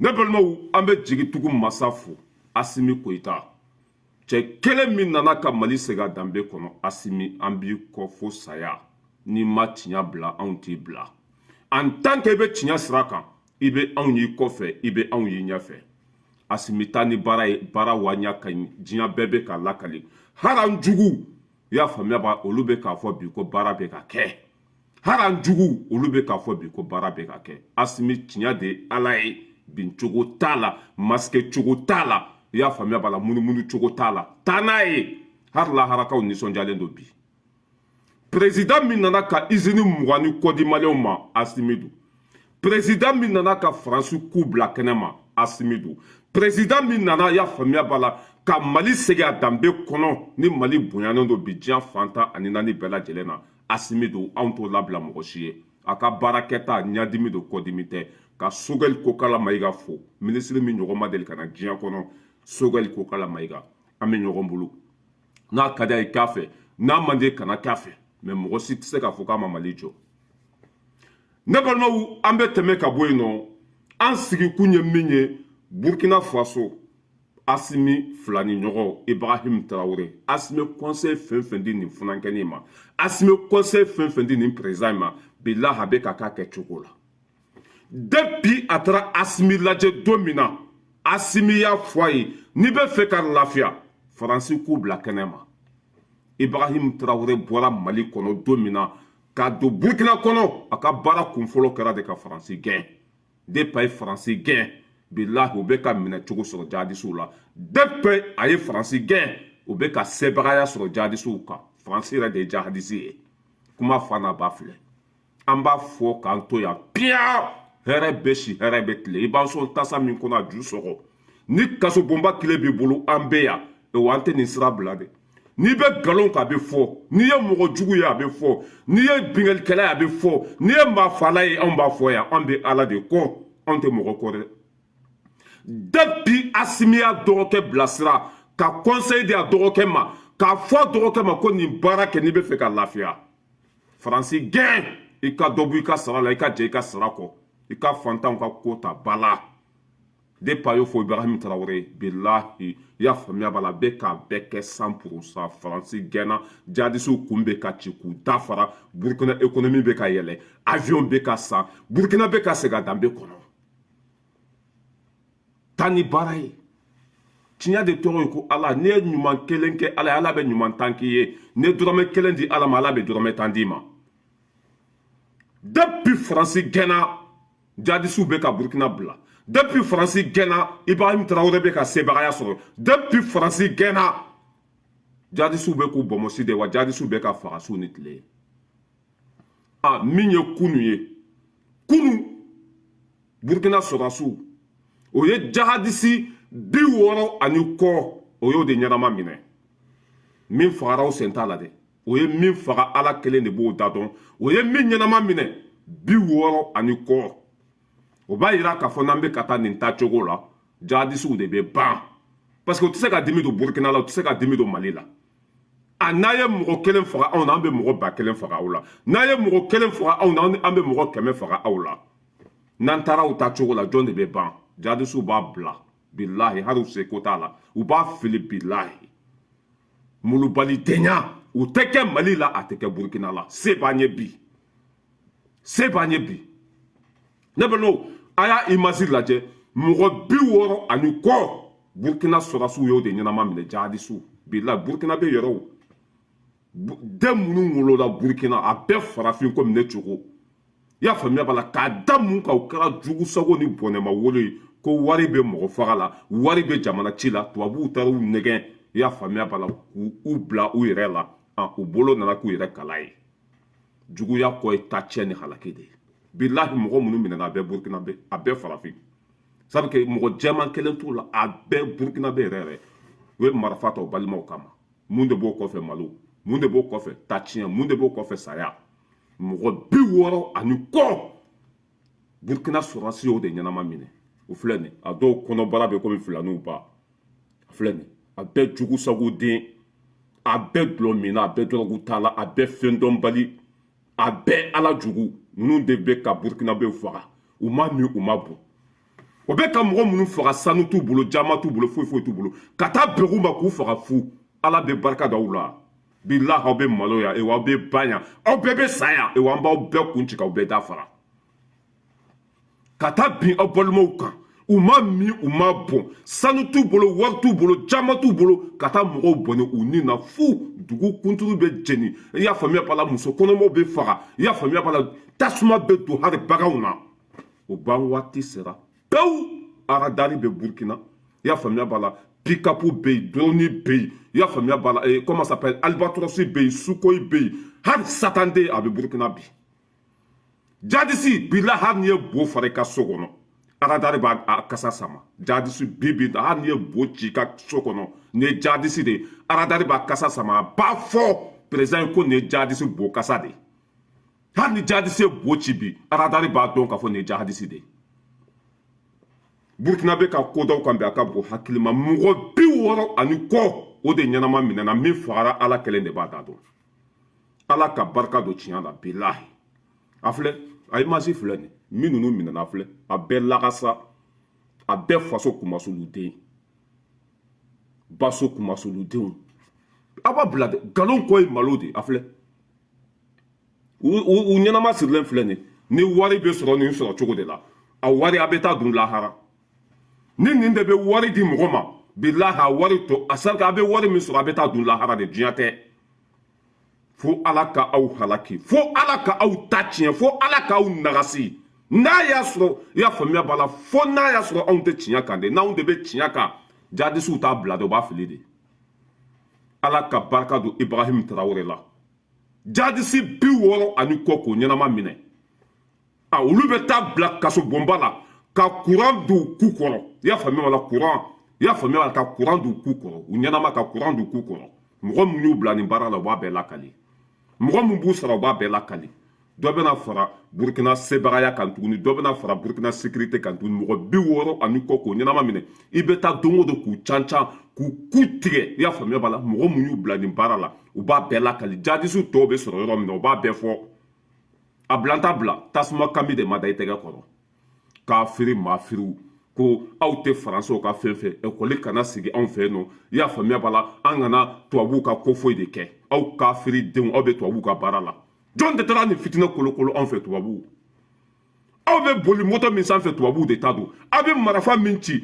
Ne balimaw, an bɛ jigitugu masa fo, Asimi Koyita, cɛ kelen min nana ka Mali segin a danbe kɔnɔ. Asimi, an b'i kɔ fo saya. N'i ma tiɲɛ bila, anw t'i bila. En tant que i bɛ tiɲɛ sira kan, i bɛ anw y'i kɔfɛ, i bɛ anw y'i ɲɛfɛ. Asimi, taa ni baara ye, baara waɲa ka ɲi, diɲɛ bɛɛ bɛ k'a lakali. Hali an jugu, i y'a faamuya ba, olu bɛ k'a fɔ bi ko baara bɛ ka kɛ. Hali an jugu, olu bɛ k'a fɔ bi ko baara bɛ ka kɛ. Asimi, tiɲɛ de ye Ala ye, bin cogo t'a la, masqué cogo t'a la, i y'a faamuya b'a la, munumunu cogo t'a la, taa n'a ye. Hali laharakaw nisɔndiyalen don bi. Président min nana ka usine 20 ni kɔ di Maliyɛnw ma, Asimi don. Président min nana ka Faransi ku bila kɛnɛ ma, Asimi don. Président min nana, i y'a faamuya b'a la, ka Mali segin a danbe kɔnɔ, ni Mali bonyanen don bi diɲɛ fan 14 bɛɛ lajɛlen na, Asimi don. Anw t'o labila mɔgɔ si ye. A ka baarakɛta, ɲadimi don, kɔdimi tɛ. Ka Sogɛli Kokala Mayiga fo, minisiri min ɲɔgɔn ma deli ka na diɲɛ kɔnɔ. Sogɛli Kokala Mayiga, an bɛ ɲɔgɔn bolo. N'a ka di a ye k'a fɛ, n'a man di, kana k'a fɛ, mais mɔgɔ si tɛ se k'a fɔ k'a ma Mali jɔ. Ne balimaw, an bɛ tɛmɛ ka bɔ yen nɔ. An sigikun ye min ye, Burkina Faso, Asimi filani ɲɔgɔn Ibrahim Tarawele. Asimi conseil fɛn fɛn di nin funankɛnin ma, Asimi conseil fɛn fɛn di nin président ma, bilahi, a bɛ ka k'a kɛcogo la. Depuis a taara Asimi lajɛ don min na, Asimi y'a fɔ a ye: n'i bɛ fɛ ka lafiya, Faransi k'u bila kɛnɛ ma. Ibrahim Tarawele bɔra Mali kɔnɔ don min na ka don Burkina kɔnɔ, a ka baara kunfɔlɔ kɛra de ka Faransi gɛn. Depuis a ye Faransi gɛn, bilahi, u bɛ ka minɛ cogo sɔrɔ jihadisiw la. Depuis a ye Faransi gɛn, u bɛ ka sebagaya sɔrɔ jihadisiw kan. Faransi yɛrɛ de ye jihadisi ye. Kuma fa n'a ba filɛ, an b'a fɔ k'an to yan piya. Hɛrɛ bɛ si, hɛrɛ bɛ tile. I b'an sɔn tasa min kɔnɔ, a ju sɔgɔ ni kasobonba tile b'i bolo. An bɛ yan wa, an tɛ nin sira bila dɛ. N'i bɛ nkalon kan, a bɛ fɔ. N'i ye mɔgɔ jugu ye, a bɛ fɔ. N'i ye bingalikɛla ye, a bɛ fɔ. N'i ye maafala ye, anw b'a fɔ yan. An bɛ Ala de kɔ, anw tɛ mɔgɔ kɔ dɛ. Depuis Asimi y'a dɔgɔkɛ bilasira, ka conseil di a dɔgɔkɛ ma, k'a fɔ a dɔgɔkɛ ma ko nin baara kɛ n'i bɛ fɛ ka lafiya, Faransi gɛn, i ka dɔ bɔ i ka sara la, i ka jɛ i ka sara kɔ, i ka fantanw ka ko ta ba la. Depuis a y'o fɔ Ibrahim Traoré, bilahi, i y'a faamuya b'a la, bɛɛ k'a bɛɛ kɛ 100%. Faransi gɛnna, jihadisiw kun bɛ ka ci k'u dafara. Burukina économie bɛ ka yɛlɛ, avion bɛ ka san, Burukina bɛ ka segin a danbe kɔnɔ. Taa ni baara ye, tiɲɛ de tɔgɔ ye ko Ala. N'i ye ɲuman kelen kɛ Ala ye, Ala bɛ ɲuman 10 k'i ye. N'i ye dɔrɔmɛ kelen di Ala ma, Ala bɛ dɔrɔmɛ 10 d'i ma. Depuis Faransi gɛnna, jihadisiw bɛ ka Burukina bila. Depuis Faransi gɛnna, Ibrahim Traoré bɛ ka sebagaya sɔrɔ. Depuis Faransi gɛnna, jihadisiw bɛ k'u bɔnbɔsi de wa, jihadisiw bɛ ka faga su ni tile. A min ye kunu ye, kunu Burukina sɔrɔdasiw o ye jihadisi 60 ani kɔ, o y'o de ɲɛnama minɛ. Min fagara, o sen t'a la dɛ. O ye min faga, Ala kelen de b'o da dɔn. O ye min ɲɛnama minɛ, 60 ani kɔ. O b'a yira k'a fɔ n'an bɛ ka taa nin taacogo la, jihadisiw de bɛ ban, parce que u tɛ se ka dimi don Burukina la, u tɛ se ka dimi don Mali la. A n'a ye mɔgɔ kelen faga anw na, an bɛ mɔgɔ 1000 faga aw la. N'a ye mɔgɔ kelen faga anw na, an bɛ mɔgɔ 100 faga aw la. N'an taara u ta cogo la, jɔn de bɛ ban? Jihadisiw b'a bila, bilahi, hali u seko t'a la, u b'a fili, bilahi. Mulubalidenya u tɛ kɛ Mali la, a tɛ kɛ Burukina la. Se b'an ye bi, se b'an ye bi. Ne bɛ n'o, a y'a image lajɛ, mɔgɔ 60 ani kɔ, Burukina sɔrɔdasiw y'o de ɲɛnama minɛ, jihadisiw, bilahi. Burukina bɛ yɛrɛw den minnu wolola Burukina, a bɛɛ farafin komi ne cogo, i y'a faamuya b'a la. K'a da mun kan? O kɛra jugusago ni bɔnɛma wolo ye ko wari bɛ mɔgɔ faga la, wari bɛ jamana ci la. Tubabuw taara u nɛgɛn, i y'a faamuya b'a la, k'u bila u yɛrɛ la. U bolo nana k'u yɛrɛ kala ye. Juguya kɔ ye tacɛ ni halaki de ye, bilahi. Mɔgɔ minnu minɛna, a bɛɛ Burukina bɛ, a bɛɛ farafin, sabu que mɔgɔ jɛman kelen t'u la, a bɛɛ Burukina bɛ yɛrɛ yɛrɛ. U ye marifa ta u balimaw kama. Mun de b'o kɔfɛ? Malo. Mun de b'o kɔfɛ? Taciyɛn. Mun de b'o kɔfɛ? Saya. Mɔgɔ 60 ani kɔ, Burukina sɔrɔdasi y'o de ɲɛnama minɛ. O filɛ nin, a dɔw kɔnɔbara bɛ komi filaniw ba. A filɛ nin, a bɛɛ jugu sago den, a bɛɛ dulɔ minna, a bɛɛ dɔrɔgu t'a la, a bɛɛ fɛn dɔnbali, a bɛɛ Ala jugu. Ninnu de bɛ ka Burukinabew faga. U ma min, u ma bɔn. O bɛ ka mɔgɔ minnu faga, sanu t'u bolo, jama t'u bolo, foyi foyi t'u bolo, ka taa bɛn ma k'u faga fu. Ala bɛ barika da aw la. Bilahi, aw bɛ maloya, ewa aw bɛ ban yan, aw bɛɛ bɛ sa yan. Ewa an b'aw bɛɛ kun ci k'aw bɛɛ da fara ka taa bin aw balimaw kan. U ma min, u ma bɔn, sanu t'u bolo, wari t'u bolo, jama t'u bolo, ka taa mɔgɔw bɔnɛ u ni na fu. Dugu kunturu bɛ jeni, i y'a faamuya b'a la, muso kɔnɔmaw bɛ faga, i y'a faamuya b'a la, tasuma bɛ don hali baganw na. O ban waati sera pewu. Aradari bɛ Burukina, i y'a faamuya b'a la, pick-up bɛ yen, drone bɛ yen, i y'a faamuya b'a la, comment ça s'appelle, Albatros bɛ yen, Sukhoi bɛ yen, hali satanden a bɛ Burukina bi. Jadisi bila, hali n'i ye bo fara i ka so kɔnɔ, aradari b'a a kasa sama. Jadisi bi bi, hali n'i ye bo ci i ka so kɔnɔ, nin ye jadisi de ye, aradari b'a kasa sama. A b'a fɔ président ye ko nin ye jadisi bo kasa de ye. Hali ni jadisi ye bo ci bi, aradari b'a dɔn k'a fɔ nin ye jadisi de ye. Burukina bɛ ka ko dɔw kan bi, a ka bon hakili ma. Mɔgɔ 60 ani kɔ, o de ɲɛnama minɛna. Min fagara, Ala kelen de b'a da dɔn. Ala ka barika don tiɲɛ la. Bilahi, a filɛ, a image filɛ nin min ninnu minɛna filɛ, a bɛɛ lagasa, a bɛɛ faso kumasuluden, baso kumasuludenw. A b'a bila dɛ, nkalon kɔ ye malo de. A filɛ, u ɲɛnama sirilen filɛ nin. Ni wari bɛ sɔrɔ nin sɔrɔ cogo de la, a wari a bɛ taa dun lahara. Ni nin de bɛ wari di mɔgɔ ma, bilahi, a wari to a saraka, a bɛ wari min sɔrɔ, a bɛ taa dun lahara de. Diɲɛ tɛ. Fo Ala ka aw halaki, fo Ala ka aw ta tiɲɛ, fo Ala k'aw nagasi. N'a y'a sɔrɔ i y'a faamuya b'a la, fo n'a y'a sɔrɔ anw tɛ tiɲɛ kan de. N'anw de bɛ tiɲɛ kan, jadisiw t'a bila de, u b'a fili de. Ala ka barika don Ibrahim Tarawele la. Jadisi 60 ani kɔ k'o ɲɛnama minɛ, a olu bɛ taa bila kaso bonba la ka kuran don ku kɔrɔ. I y'a faamuya b'a la, kuran, i y'a faamuya b'a la, ka kuran don ku kɔrɔ, u ɲɛnama ka kuran don ku kɔrɔ. Mɔgɔ min y'u bila nin baara la, u b'a bɛɛ lakali. Mɔgɔ min b'u sara, u b'a bɛɛ lakali. Dɔ bɛna fara Burukina sebagaya kan tuguni, dɔ bɛna fara Burukina sécurité kan tuguni. Mɔgɔ 60 ani kɔ k'o ɲɛnama minɛ, i bɛ taa don o don k'u can can, k'u ku tigɛ. I y'a faamuya b'a la, mɔgɔ min y'u bila nin baara la, u b'a bɛɛ lakali. Jadisiw tɔw bɛ sɔrɔ yɔrɔ min na, u b'a bɛɛ fɔ. A bila n ta bila tasuma kami de ma da i tɛgɛ kɔrɔ. Kafiri mafiriw ko aw tɛ Faransɛw ka fɛn fɛ, ekɔli kana sigi anw fɛ yen nɔ. I y'a faamuya b'a la, an kana tubabuw ka ko foyi de kɛ. Aw kafiri denw, aw bɛ tubabuw ka baara la. Jɔn de taara nin fitinɛ kolokolo anw fɛ? Tubabuw. Aw bɛ boli moto min sanfɛ, tubabuw de ta don. Aw bɛ marifa min ci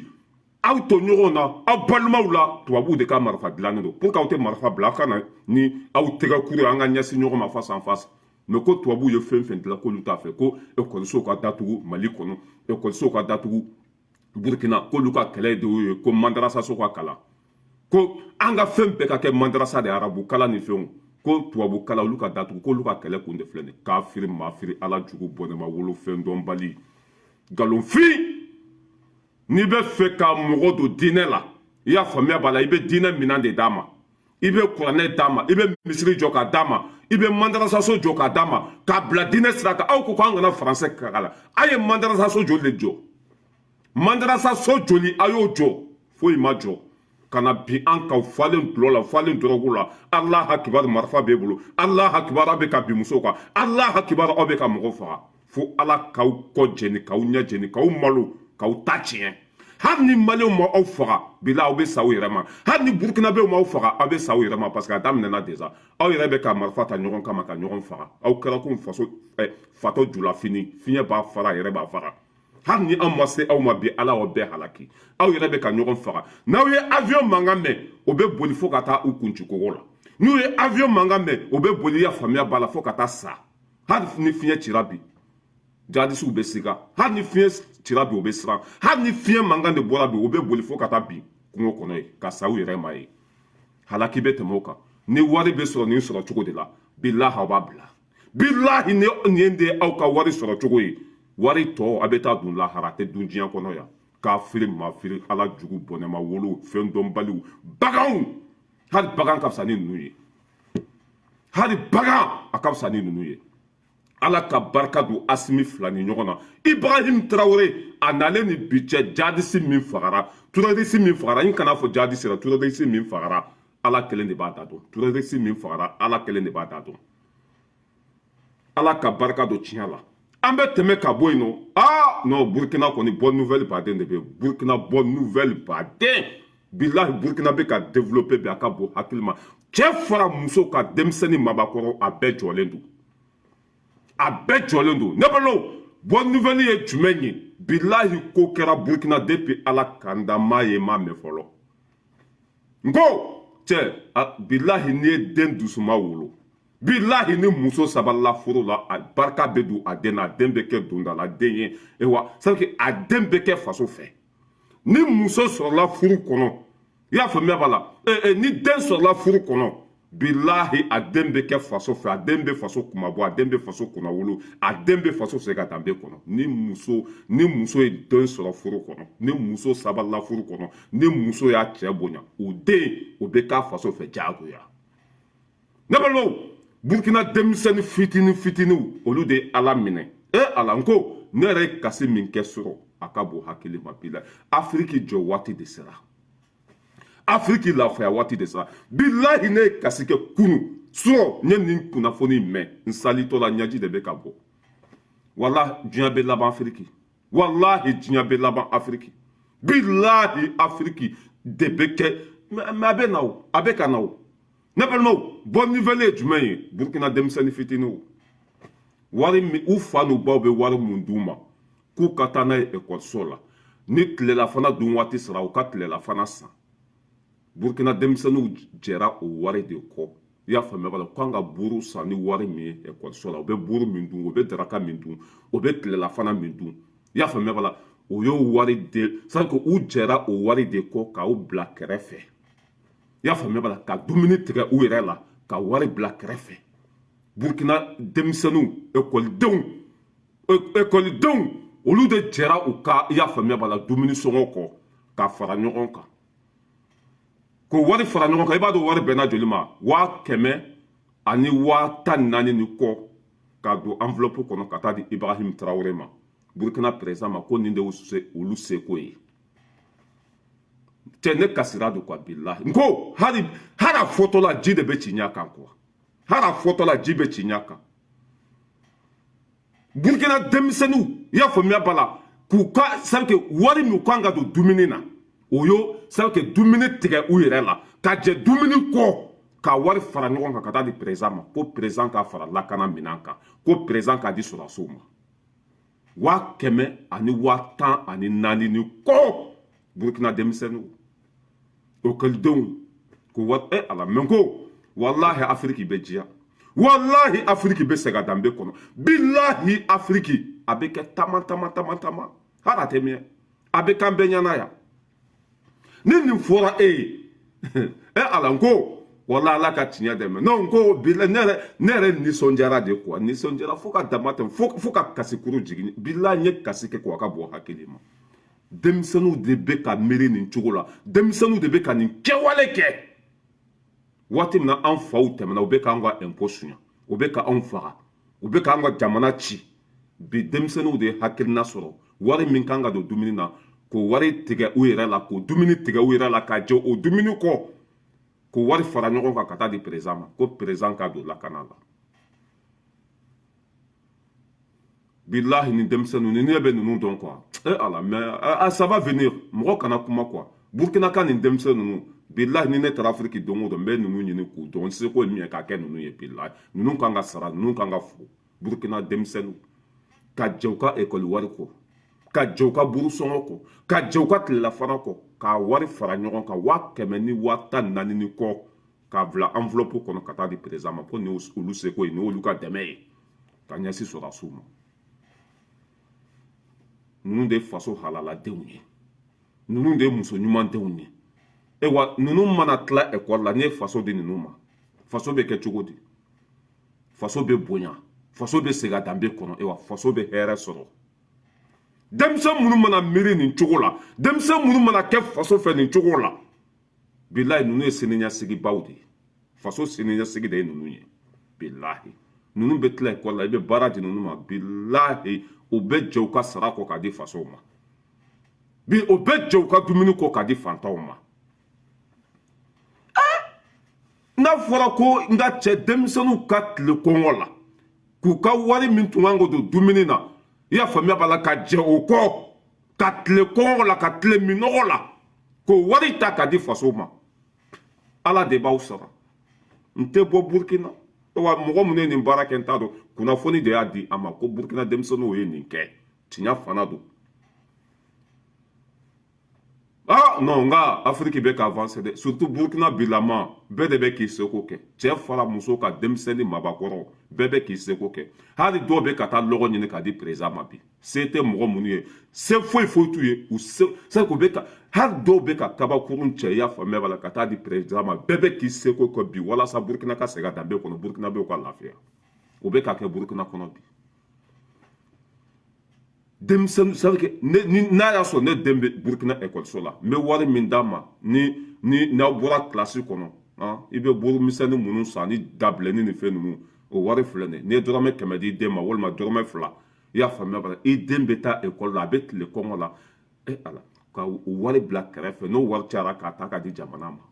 aw tɔɲɔgɔnw na, aw balimaw la, tubabuw de ka marifa dilannen don. Pour que aw tɛ marifa bila, aw ka na ni aw tɛgɛ kuru ye, an ka ɲɛsin ɲɔgɔn ma face en face. Mais ko tubabuw ye fɛn fɛn dilan, k'olu t'a fɛ, ko ekɔlisow ka datugu Mali kɔnɔ, ekɔlisow ka datugu Burukina, k'olu ka kɛlɛ de y'o ye, ko mandarasaso ka kalan, ko an ka fɛn bɛɛ ka kɛ mandarasa de, arabu kalan ni fɛnw, ko tubabu kalan olu ka datugu, k'olu ka kɛlɛ kun de filɛ nin. Kafiri mafiri, Ala jugu bɔnɛma wolo, fɛn dɔnbali, nkalonfin. N'i bɛ fɛ ka mɔgɔ don diinɛ la, i y'a faamuya b'a la, i bɛ diinɛ minɛn de d'a ma, i bɛ kuranɛ d'a ma, i bɛ misiri jɔ k'a d'a ma, i bɛ mandarasaso jɔ k'a d'a ma, k'a bila diinɛ sira kan. Aw ko k'an kana faransɛ kalan, a ye mandarasaso joli de jɔ? Mandarasaso joli a y'o jɔ? Foyi ma jɔ. Ka na bin an kan falen dulɔ la, falen dɔrɔgu la. Allah hakibaru, marifa b'e bolo. Allah hakibaru, aw bɛ ka bin musow kan. Allah hakibaru, aw bɛ ka mɔgɔw faga. Fo Ala k'aw kɔ jeni, k'aw ɲɛ jeni, k'aw malo, k'aw ta tiɲɛ. Hali ni Maliyɛnw ma aw faga, bila aw bɛ sa aw yɛrɛ ma. Hali ni Burukinabew ma aw faga, aw bɛ sa aw yɛrɛ ma, parce que a daminɛna déjà. Aw yɛrɛ bɛ ka marifa ta ɲɔgɔn kama ka ɲɔgɔn faga. Aw kɛra komi faso fatɔ julafini, fiɲɛ b'a fara, a yɛrɛ b'a fara. Hali ni anw ma se aw ma bi, Ala y'aw bɛɛ halaki. Aw yɛrɛ bɛ ka ɲɔgɔn faga. N'aw ye avion mankan mɛn, o bɛ boli fo ka taa u kunci kogo la. N'u ye avion mankan mɛn, o bɛ boli, i y'a faamuya b'a la, fo ka taa sa. Hali ni fiɲɛ cira bi, jadisiw bɛ siga. Hali ni fiɲɛ cira bi, o bɛ siran. Hali ni fiɲɛ mankan de bɔra bi, o bɛ boli fo ka taa bin kungo kɔnɔ yen ka sa u yɛrɛ ma ye. Halaki bɛ tɛmɛ o kan. Ni wari bɛ sɔrɔ nin sɔrɔ cogo de la, bilahi, aw b'a bila. Bilahi, ni nin de ye aw ka wari sɔrɔ cogo ye, wari tɔ a bɛ taa dun lahara, a tɛ dun diɲɛ kɔnɔ yan. Kafiri mafiri, Ala jugu bɔnɛma wolo, fɛn dɔnbaliw, baganw. Hali bagan ka fisa ni ninnu ye, hali bagan a ka fisa ni ninnu ye. Ala ka barika don Asimi fila ni ɲɔgɔn na. Ibrahim Tarawele a nalen ni bi cɛ, jadisi min fagara, terroriste min fagara, n kana fɔ jadisi la, terroriste min fagara, Ala kelen de b'a da dɔn. Terroriste min fagara, Ala kelen de b'a da dɔn. Ala ka barika don tiɲɛ la. An bɛ tɛmɛ ka bɔ yen nɔ. Aa non, Burkina kɔni, bonne nouvelle baden de bɛ Burkina, bonne nouvelle baden. Bilahi, Burkina bɛ ka développer bi, a ka bon hakili ma. Cɛ fara muso ka, denmisɛnnin, mabakɔrɔ, a bɛɛ jɔlen don, a bɛɛ jɔlen don. Ne balo, bonne nouvelle ye jumɛn ye? Bilahi, ko kɛra Burkina depuis Ala k'an da, maa ye maa mɛn fɔlɔ. N ko cɛ, bilahi, n'i ye den dusuma wolo, bilahi, ni muso sabalila furu la, a barika bɛ don a den na, a den bɛ kɛ dondala den ye. Ewa, c'est à dire a den bɛ kɛ faso fɛ. Ni muso sɔrɔla furu kɔnɔ, i y'a faamuya b'a la, ni den sɔrɔla furu kɔnɔ, bilahi, a den bɛ kɛ faso fɛ, a den bɛ faso kunmabɔ, a den bɛ faso kunnawolo, a den bɛ faso segin ka danbe kɔnɔ. Ni muso ye den sɔrɔ furu kɔnɔ, ni muso sabalila furu kɔnɔ, ni muso y'a cɛ bonya, o den o bɛ k'a faso fɛ diyagoya. Ne balimaw, Burukina denmisɛnnin fitinin fitininw, olu de ye Ala minɛ. E Ala, n ko ne yɛrɛ ye kasi min kɛ sɔrɔ, a ka bon hakili ma. Bi la, Afiriki jɔ waati de sera, Afiriki lafiya waati de sera. Bilahi, ne ye kasi kɛ kunu surɔ, n ye nin kunnafoni mɛn, n salitɔ la, ɲɛji de bɛ ka bɔ. Walahi, diɲɛ bɛ laban Afiriki, walahi, diɲɛ bɛ laban Afiriki. Bilahi, Afiriki de bɛ kɛ, mais a bɛ na o, a bɛ ka na o. Ne balimaw, bonne nouvelle ye jumɛn ye? Burukina denmisɛnnin fitininw, wari min u fa n'u baw bɛ wari mun d'u ma k'u ka taa n'a ye ekɔliso la, ni tilelafana dun waati sera, u ka tilelafana san, Burukina denmisɛnninw jɛra o wari de kɔ. I y'a faamuya b'a la, k'an ka buru san ni wari min ye ekɔliso la, u bɛ buru min dun, u bɛ daraka min dun, u bɛ tilelafana min dun, i y'a faamuya b'a la, o y'o wari de, c'est à dire u jɛra o wari de kɔ k'aw bila kɛrɛfɛ. I y'a faamuya b'a la, ka dumuni tigɛ u yɛrɛ la, ka wari bila kɛrɛfɛ. Burukina denmisɛnninw, ekɔlidenw, olu de jɛra u ka, i y'a faamuya b'a la, dumuni sɔngɔ kɔ, ka fara ɲɔgɔn kan, k'o wari fara ɲɔgɔn kan. I b'a dɔn wari bɛnna joli ma? 114 000 ni kɔ, k'a don enveloppe kɔnɔ ka taa di Ibrahim Traoré ma, Burukina président ma, ko nin de olu seko ye. Cɛ, ne kasira de quoi. Bilahi, n ko hali a fɔtɔ la, ji de bɛ ci ɲɛ kan quoi, hali a fɔtɔ la, ji bɛ ci ɲɛ kan. Burukina denmisɛnninw, i y'a faamuya b'a la, k'u ka, c'est à dire wari min kan ka don dumuni na, o y'o, c'est à dire dumuni tigɛ u yɛrɛ la, ka jɛ dumuni kɔ, ka wari fara ɲɔgɔn kan ka taa di président ma, ko président ka fara lakana minɛn kan, ko président k'a di sɔrɔdasiw ma. 114 000 ni kɔ, Burukina denmisɛnninw, ekɔlidenw, ko wa e Ala mɛ, ko walahi, Afiriki bɛ diya, walahi, Afiriki bɛ segin a danbe kɔnɔ. Bilahi, Afiriki a bɛ kɛ tama tama tama tama, hali a tɛ mɛn, a bɛ k'an bɛɛ ɲɛna yan. Ni nin fɔra e ye, e Ala, n ko wala Ala ka tiɲɛ dɛmɛ. Non, n ko bilahi, ne yɛrɛ nisɔndiyara de quoi, nisɔndiyara fo ka dama tɛmɛ, fo ka kasikuru jigin. Bilahi, n ye kasi kɛ quoi, a ka bɔ hakili ma. Denmisɛnninw de bɛ ka miiri nin cogo la, denmisɛnninw de bɛ ka nin kɛwale kɛ. Waati min na an faw tɛmɛna, u bɛ k'an ka impôt suɲɛ, u bɛ ka anw faga, u bɛ k'an ka jamana ci. Bi, denmisɛnninw de ye hakilina sɔrɔ, wari min kan ka don dumuni na, k'o wari tigɛ u yɛrɛ la, k'o dumuni tigɛ u yɛrɛ la, ka jɛ o dumuni kɔ, k'o wari fara ɲɔgɔn kan ka taa di président ma, ko président ka don lakana la. Bilahi, ni denmisɛnninw, ni ne bɛ ninnu dɔn quoi, e Ala, mais ça va venir. Mɔgɔ kana kuma quoi. Burukina ka nin denmisɛnnin ninnu, bilahi, ni ne taara Afiriki don o don, n bɛ ninnu ɲini k'u dɔn, n seko ye min ye k'a kɛ ninnu ye. Bilahi, ninnu kan ka sara, ninnu kan ka fo. Burukina denmisɛnninw ka jɛ u ka ekɔli wari kɔ, ka jɛ u ka burusɔngɔ kɔ, ka jɛ u ka tilelafana kɔ, k'a wari fara ɲɔgɔn kan, 114 000 ni kɔ, k'a bila enveloppe kɔnɔ ka taa di président ma, ko nin olu seko ye, nin y'olu ka dɛmɛ ye ka ɲɛsin sɔrɔdasiw ma. Ninnu de ye faso halaladenw ye, ninnu de ye muso ɲumandenw ye. Ewa, ninnu mana tila ekɔli la, n'i ye faso di ninnu ma, faso bɛ kɛ cogo di? Faso bɛ bonya, faso bɛ segin a danbe kɔnɔ, ewa, faso bɛ hɛrɛ sɔrɔ. Denmisɛn minnu mana miiri nin cogo la, denmisɛn minnu mana kɛ faso fɛ nin cogo la, bilahi, ninnu ye siniɲɛsigibaw de ye, faso siniɲɛsigi de ye ninnu ye. Bilahi, ninnu bɛ tila ekɔli la, i bɛ baara di ninnu ma, bilahi, u bɛ jɛ u ka sara kɔ k'a di fasow ma bi, o bɛ jɛ u ka dumuni kɔ k'a di fantanw ma. N'a fɔra ko n ka cɛ, denmisɛnninw ka tile kɔngɔ la, K'u ka wari min tun kan ka don dumuni na, i y'a faamuya b'a la, ka jɛ o kɔ, ka tile kɔngɔ la, ka tile minɔgɔ la, k'o wari ta k'a di faso ma. Ala de b'aw sara. N tɛ bɔ Burukina wa mɔgɔ minnu ye nin baara kɛ, n t'a dɔn. Kunnafoni de y'a di a ma ko Burukina denmisɛnninw ye nin kɛ. Tiɲɛ fana don. Ah non, nka Afiriki bɛ ka avancer dɛ, surtout Burukina bilama. Bɛɛ de bɛ k'i seko kɛ, cɛ fara muso ka, denmisɛnnin, mabakɔrɔ, bɛɛ bɛ k'i seko kɛ. Hali dɔw bɛ ka taa lɔgɔ ɲini k'a di président ma bi. Se tɛ mɔgɔ minnu ye, se foyi foyi t'u ye, u se c'est u bɛ ka, hali dɔw bɛ ka kabakurun cɛ, i y'a faamuya b'a la, ka taa di président ma. Bɛɛ bɛ k'i seko kɛ bi walasa Burukina ka segin a danbe kɔnɔ, Burukina bɛ ka lafiya. O bɛ ka kɛ Burukina kɔnɔ bi. Denmisɛnnin, c'est à dire que ne ni n'a y'a sɔrɔ ne den bɛ Burukina ekɔliso la, n bɛ wari min d'a ma, ni n'aw bɔra kilasi kɔnɔ, i bɛ buru misɛnnin minnu san ni dabileni ni fɛn ninnu, o wari filɛ nin ye. N'i ye dɔrɔmɛ 100 di den ma, walima dɔrɔmɛ 2, i y'a faamuya b'a la, i den bɛ taa ekɔli la, a bɛ tile kɔngɔ la. E Ala, ka o wari bila kɛrɛfɛ, n'o wari cayara, k'a ta k'a di jamana ma.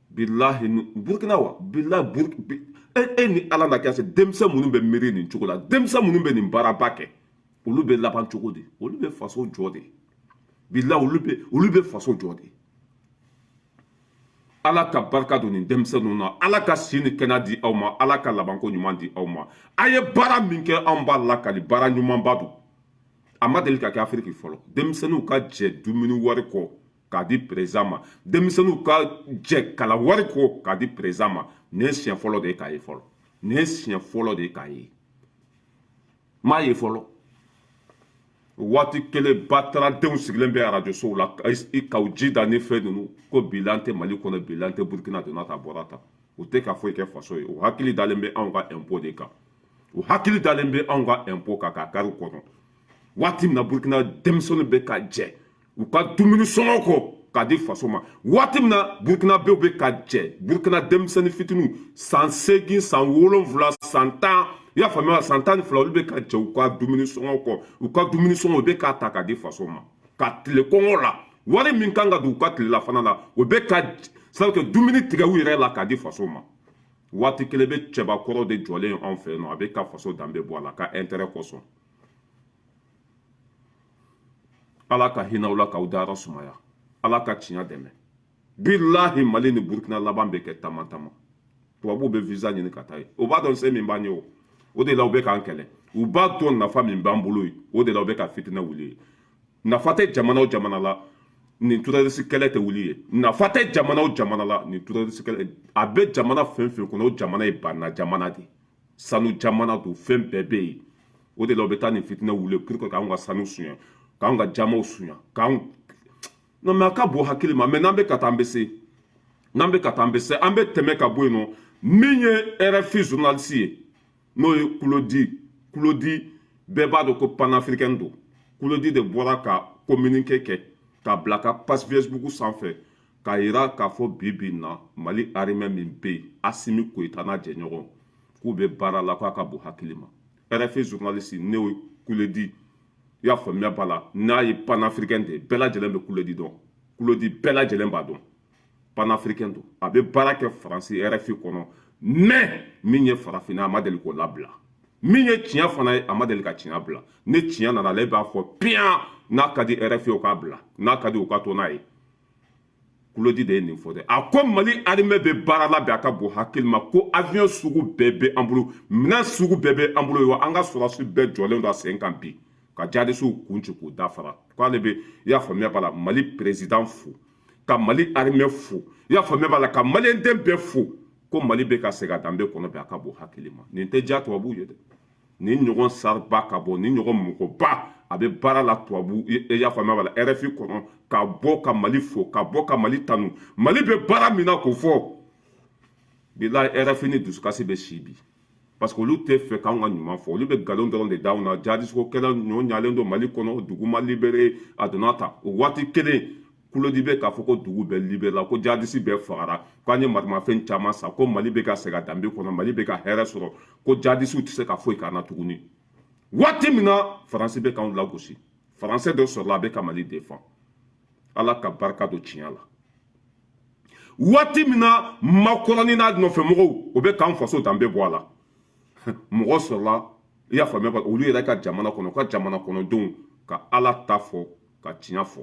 Bilahi, Burukina wa, bilahi, e ni Ala na kɛ se. Denmisɛn minnu bɛ miiri nin cogo la, denmisɛn minnu bɛ nin baaraba kɛ, olu bɛ laban cogo di? Olu bɛ faso jɔ de. Bilahi, olu bɛ faso jɔ de. Ala ka barika don nin denmisɛnninw na. Ala ka si ni kɛnɛya di aw ma. Ala ka labanko ɲuman di aw ma. A ye baara min kɛ, anw b'a lakali, baara ɲumanba don. A ma deli ka kɛ Afiriki fɔlɔ, denmisɛnninw ka jɛ dumuni wari kɔ k'a di président ma, denmisɛnninw ka jɛ kalan wari kɔ k'a di président ma. Nin ye siɲɛ fɔlɔ de ye k'a ye fɔlɔ. Nin ye siɲɛ fɔlɔ de ye k'a ye. N m'a ye fɔlɔ. Waati kelen, bataradenw sigilen bɛ arajosow la k'aw ji da ni fɛn ninnu ko bilan tɛ Mali kɔnɔ, bilan tɛ Burukina, donna ta bɔra ta. U tɛ ka foyi kɛ faso ye. U hakili dalen bɛ anw ka impôt de kan. U hakili dalen bɛ anw ka impôt kan k'a kari kɔnɔ. Waati min na Burukina denmisɛnninw bɛ ka jɛ u ka dumuni sɔngɔ kɔ k'a di faso ma, waati min na Burukinabew bɛ ka jɛ, Burukina denmisɛnnin fitininw, san 8, san 7, san 10, i y'a faamuya, san 12, olu bɛ ka jɛ u ka dumuni sɔngɔ kɔ, u ka dumuni sɔngɔ, u bɛ k'a ta k'a di faso ma, ka tile kɔngɔ la. Wari min kan ka don u ka tilelafana la, o bɛ ka c'est que dumuni tigɛ u yɛrɛ la k'a di faso ma. Waati kelen bɛ, cɛbakɔrɔ de jɔlen anw fɛ yen nɔ, a bɛ ka faso danbe bɔ a la ka intérêt kosɔn. Ala ka hinɛ aw la, k'aw dayɔrɔ sumaya. Ala ka tiɲɛ dɛmɛ. Bilahi, Mali ni Burukina laban bɛ kɛ tama tama. Tubabuw bɛ visa ɲini ka taa yen. O b'a dɔn se min b'an ye, o o de la u bɛ k'an kɛlɛ. U b'a dɔn nafa min b'an bolo yen, o de la u bɛ ka fitinɛ wuli ye. Nafa tɛ jamana o jamana la, nin terroriste kɛlɛ tɛ wuli ye. Nafa tɛ jamana o jamana la, nin terroriste kɛlɛ a bɛ jamana fɛn fɛn kɔnɔ, o jamana ye banna jamana de, sanu jamana don, fɛn bɛɛ bɛ yen. O de la u bɛ taa nin fitinɛ wuli pour que k'anw ka sanu suɲɛ, k'anw ka jamaw suɲɛ, k'anw. Non mais a ka bon hakili ma. Mais n'an bɛ ka taa, an bɛ se. N'an bɛ ka taa, an bɛ se. An bɛ tɛmɛ ka bɔ yen nɔ. Min ye RFI journaliste ye, n'o ye Kulodi, Kulodi bɛɛ b'a dɔn ko panafricain don. Kulodi de bɔra ka communiqué kɛ k'a bila ka page Facebook sanfɛ, k'a yira k'a fɔ bi bi in na, Mali armée min bɛ yen, Asimi Goyita n'a jɛɲɔgɔn, k'u bɛ baara la, k'a ka bon hakili ma. RFI journaliste, n'o ye Kulodi, i y'a faamuya b'a la, n'a ye panafricain de ye, bɛɛ lajɛlen bɛ Kulodi dɔn. Kulodi, bɛɛ lajɛlen b'a dɔn, panafricain don. A bɛ baara kɛ Faransi RFI kɔnɔ, mais min ye farafinna, a ma deli k'o labila. Min ye tiɲɛ fana ye, a ma deli ka tiɲɛ bila. Ni tiɲɛ nana, ale b'a fɔ piyan. N'a ka di RFI, o k'a bila, n'a ka di, o ka to n'a ye. Kulodi de ye nin fɔ dɛ. A ko Mali armée bɛ baara la bi, a ka bon hakili ma, ko avion sugu bɛɛ bɛ an bolo, minɛn sugu bɛɛ bɛ an bolo, wa an ka sɔrɔdasi bɛɛ jɔlen don a sen kan bi ka jihadisiw kun ci k'u dafara. K'ale bɛ, i y'a faamuya b'a la, Mali président fo, ka Mali armée fo, i y'a faamuya b'a la, ka maliyɛnden bɛɛ fo, ko Mali bɛ ka segin a danbe kɔnɔ bi, a ka bon hakili ma. Nin tɛ diya tubabuw ye dɛ. Nin ɲɔgɔn sariba ka bɔ, nin ɲɔgɔn mɔgɔba, a bɛ baara la tubabu, i y'a faamuya b'a la, RFI kɔnɔ, ka bɔ ka Mali fo, ka bɔ ka Mali tanu, Mali bɛ baara min na k'o fɔ. Bilahi, RFI ni dusukasi bɛ si bi, parce que olu tɛ fɛ k'anw ka ɲuman fɔ. Olu bɛ nkalon dɔrɔn de d'anw na. Jihadiste ko kɛlɛ ɲɔ ɲalen don Mali kɔnɔ, dugu ma libéré, a donna tan. O waati kelen, Kulodi bɛ k'a fɔ ko dugu bɛɛ libéré la, ko jihadiste bɛɛ fagara, k'an ye maramafɛn caman san, ko Mali bɛ ka segin a danbe kɔnɔ, Mali bɛ ka hɛrɛ sɔrɔ, ko jihadisiw tɛ se ka foyi k'an na tuguni. Waati min na Faransi bɛ k'anw lagosi, Faransɛ dɔ sɔrɔla, a bɛ ka Mali défend. Ala ka barika don tiɲɛ la. Waati min na Makɔrɔni n'a nɔfɛmɔgɔw, o bɛ k'an faso danbe bɔ a la. Mɔgɔ sɔrɔla, i y'a faamuya, olu yɛrɛ ka jamana kɔnɔ, u ka jamana kɔnɔdenw ka Ala ta fɔ, ka tiɲɛ fɔ.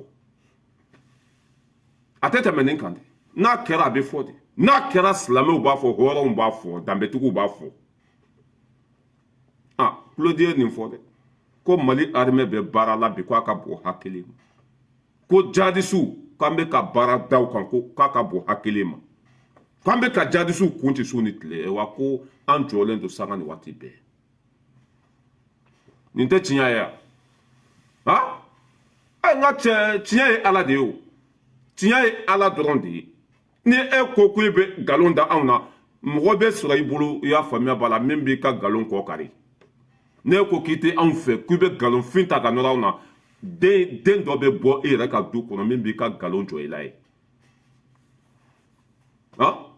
A tɛ tɛmɛ nin kan dɛ. N'a kɛra, a bɛ fɔ de. N'a kɛra, silamɛw b'a fɔ, hɔrɔnw b'a fɔ, danbetigiw b'a fɔ. A Kulodi ye nin fɔ dɛ, ko Mali armée bɛ baara la bi, k'a ka bon hakili ma, ko jadisiw k'an bɛ ka baara da u kan, ko k'a ka bon hakili ma, k'an bɛ ka jadisiw kun ci su ni tile, wa ko an jɔlen don sanga ni waati bɛɛ. Nin tɛ tiɲɛ ye wa? Ha, n ka cɛ, tiɲɛ ye Ala de ye. O tiɲɛ ye Ala dɔrɔn de ye. Ni e ko ko i bɛ nkalon da anw na, mɔgɔ bɛ sɔrɔ i bolo, i y'a faamuya b'a la, min b'i ka nkalon kɔ kari. N'e ko k'i tɛ anw fɛ, k'i bɛ nkalonfin ta ka nɔrɔ anw na, den den dɔ bɛ bɔ e yɛrɛ ka du kɔnɔ min b'i ka nkalon jɔ i la ye.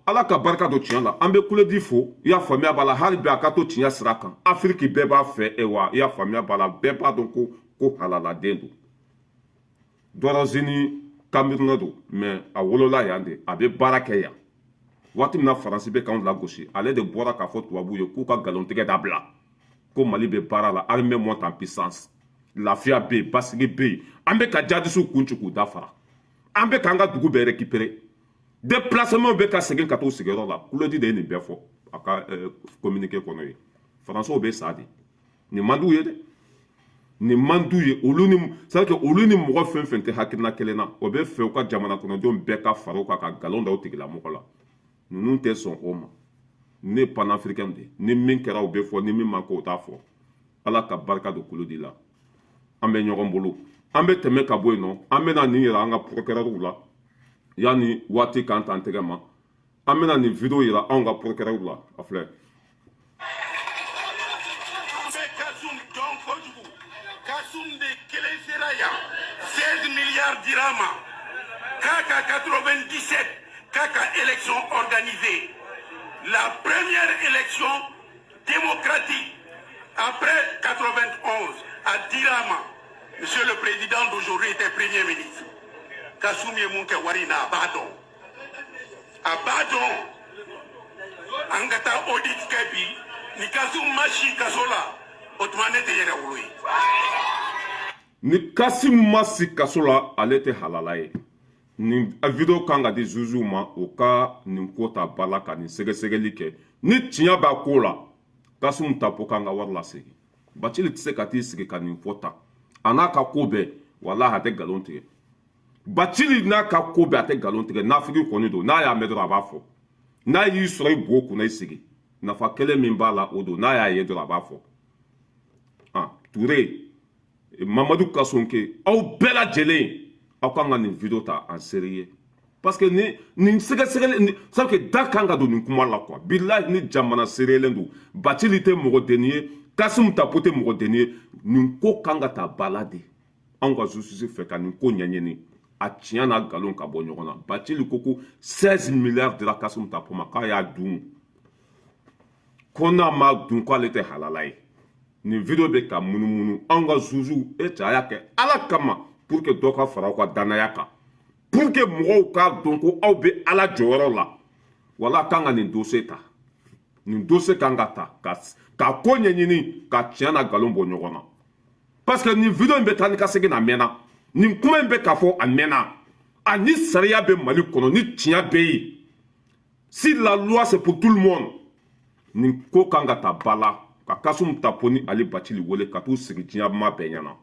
Ala ka barika don tiɲɛ la. An bɛ Kulodi fo, i y'a faamuya b'a la, hali bi a ka to tiɲɛ sira kan. Afiriki bɛɛ b'a fɛ wa, i y'a faamuya b'a la, bɛɛ b'a dɔn ko halaladen don. D'origine camerounais don, mais a wolola yan de, a bɛ baara kɛ yan. Waati min na Faransi bɛ k'anw lagosi, ale de bɔra k'a fɔ tubabuw ye k'u ka nkalontigɛ dabila, ko Mali bɛ baara la, armée monte en puissance, lafiya bɛ yen, basigi bɛ yen, an bɛ ka jadisiw kun ci k'u dafara, an bɛ k'an ka dugu bɛɛ récupérer, déplacement bɛ ka segin ka t'u sigiyɔrɔ la. Kulodi de ye nin bɛɛ fɔ a ka communiqué kɔnɔ ye. Faransiw bɛ sa de, nin man d'u ye dɛ, nin man d'u ye. Olu ni, c'est à dire que olu ni mɔgɔ fɛn fɛn tɛ hakilina kelen na, o bɛ fɛ u ka jamana kɔnɔdenw bɛɛ ka fara u kan ka nkalon da o tigilamɔgɔ la. Ninnu tɛ sɔn o ma. Ne ye panafricain de ye. Ni min kɛra, o bɛ fɔ, ni min ma kɛ, o t'a fɔ. Ala ka barika don Kulodi la. An bɛ ɲɔgɔn bolo. An bɛ tɛmɛ ka bɔ yen nɔ, an bɛna nin yira an ka procureur la yanni waati k'an ta an tɛgɛ ma. An bɛna nin vidéo yira anw ka procureur la, a filɛ. An bɛ Kasum dɔn kojugu. Kasum de kelen sera yan, 16 milliards dira ma k'a ka 97, k'a ka élection organisée, la première élection démocratique après 91, a dira ma. Monsieur le président d'aujourd'hui était premier ministre. Kasum ye mun kɛ wari in na, a b'a dɔn, a b'a dɔn. An ka taa audit kɛ bi. Ni Kasum ma si kaso la, o tuma ne tɛ yɛrɛ wolo ye. Ni Kasim ma si kaso la, ale tɛ halala ye. Nin vidéo kan ka di jugew ma, o ka nin ko ta ba la, ka nin sɛgɛsɛgɛli kɛ. Ni tiɲɛ b'a ko la, Kasum Tapo kan ka wari lasegin. Bacili tɛ se ka t'i sigi ka nin fɔ tan. A n'a ka ko bɛɛ, walahi, a tɛ nkalon tigɛ. Bacili n'a ka ko bɛɛ, a tɛ nkalon tigɛ. Nafigi kɔni don. N'a y'a mɛn dɔrɔn, a b'a fɔ. N'a y'i sɔrɔ i bo kunna, i sigi, nafa kelen min b'a la, o don. N'a y'a ye dɔrɔn, a b'a fɔ. Ah, Ture, Mamadu Kasonke, aw bɛɛ lajɛlen, aw kan ka nin vidéo ta en sérieux, parce que ni nin sɛgɛsɛgɛli ni, c'est que da kan ka don nin kuma la quoi. Bilahi, ni jamana seerelen don, Bacili tɛ mɔgɔ denni ye, Kasimu Tapo tɛ mɔgɔ denni ye. Nin ko kan ka ta ba la de anw ka justice fɛ, ka nin ko ɲɛɲini, a tiɲɛ n'a nkalon ka bɔ ɲɔgɔn na. Bacili ko 16 milliards dira Kasimu Tapo ma, k'a y'a dun, ko n'a ma dun, k'ale tɛ halala ye. Nin vidéo bɛ ka munumunu. Anw ka jugew e cɛ, a y'a kɛ Ala kama, pour que dɔ ka fara aw ka danaya kan, pour que mɔgɔw k'a dɔn ko aw bɛ Ala jɔyɔrɔ la. Wala kan ka nin dossier ta, nin dossier kan ka ta ka ko ɲɛɲini, ka tiɲɛ n'a nkalon bɔ ɲɔgɔn na, parce que nin vidéo in bɛ taa ni ka segin, a mɛnna. Nin kuma in bɛ k'a fɔ, a mɛnna. A ni sariya bɛ Mali kɔnɔ, ni tiɲɛ bɛ yen, si la loi, c'est pour tout le monde. Nin ko kan ka ta ba la, ka Kasum Tapo ni Ali Bacili wele ka t'u sigi diɲɛ ma bɛɛ ɲɛna.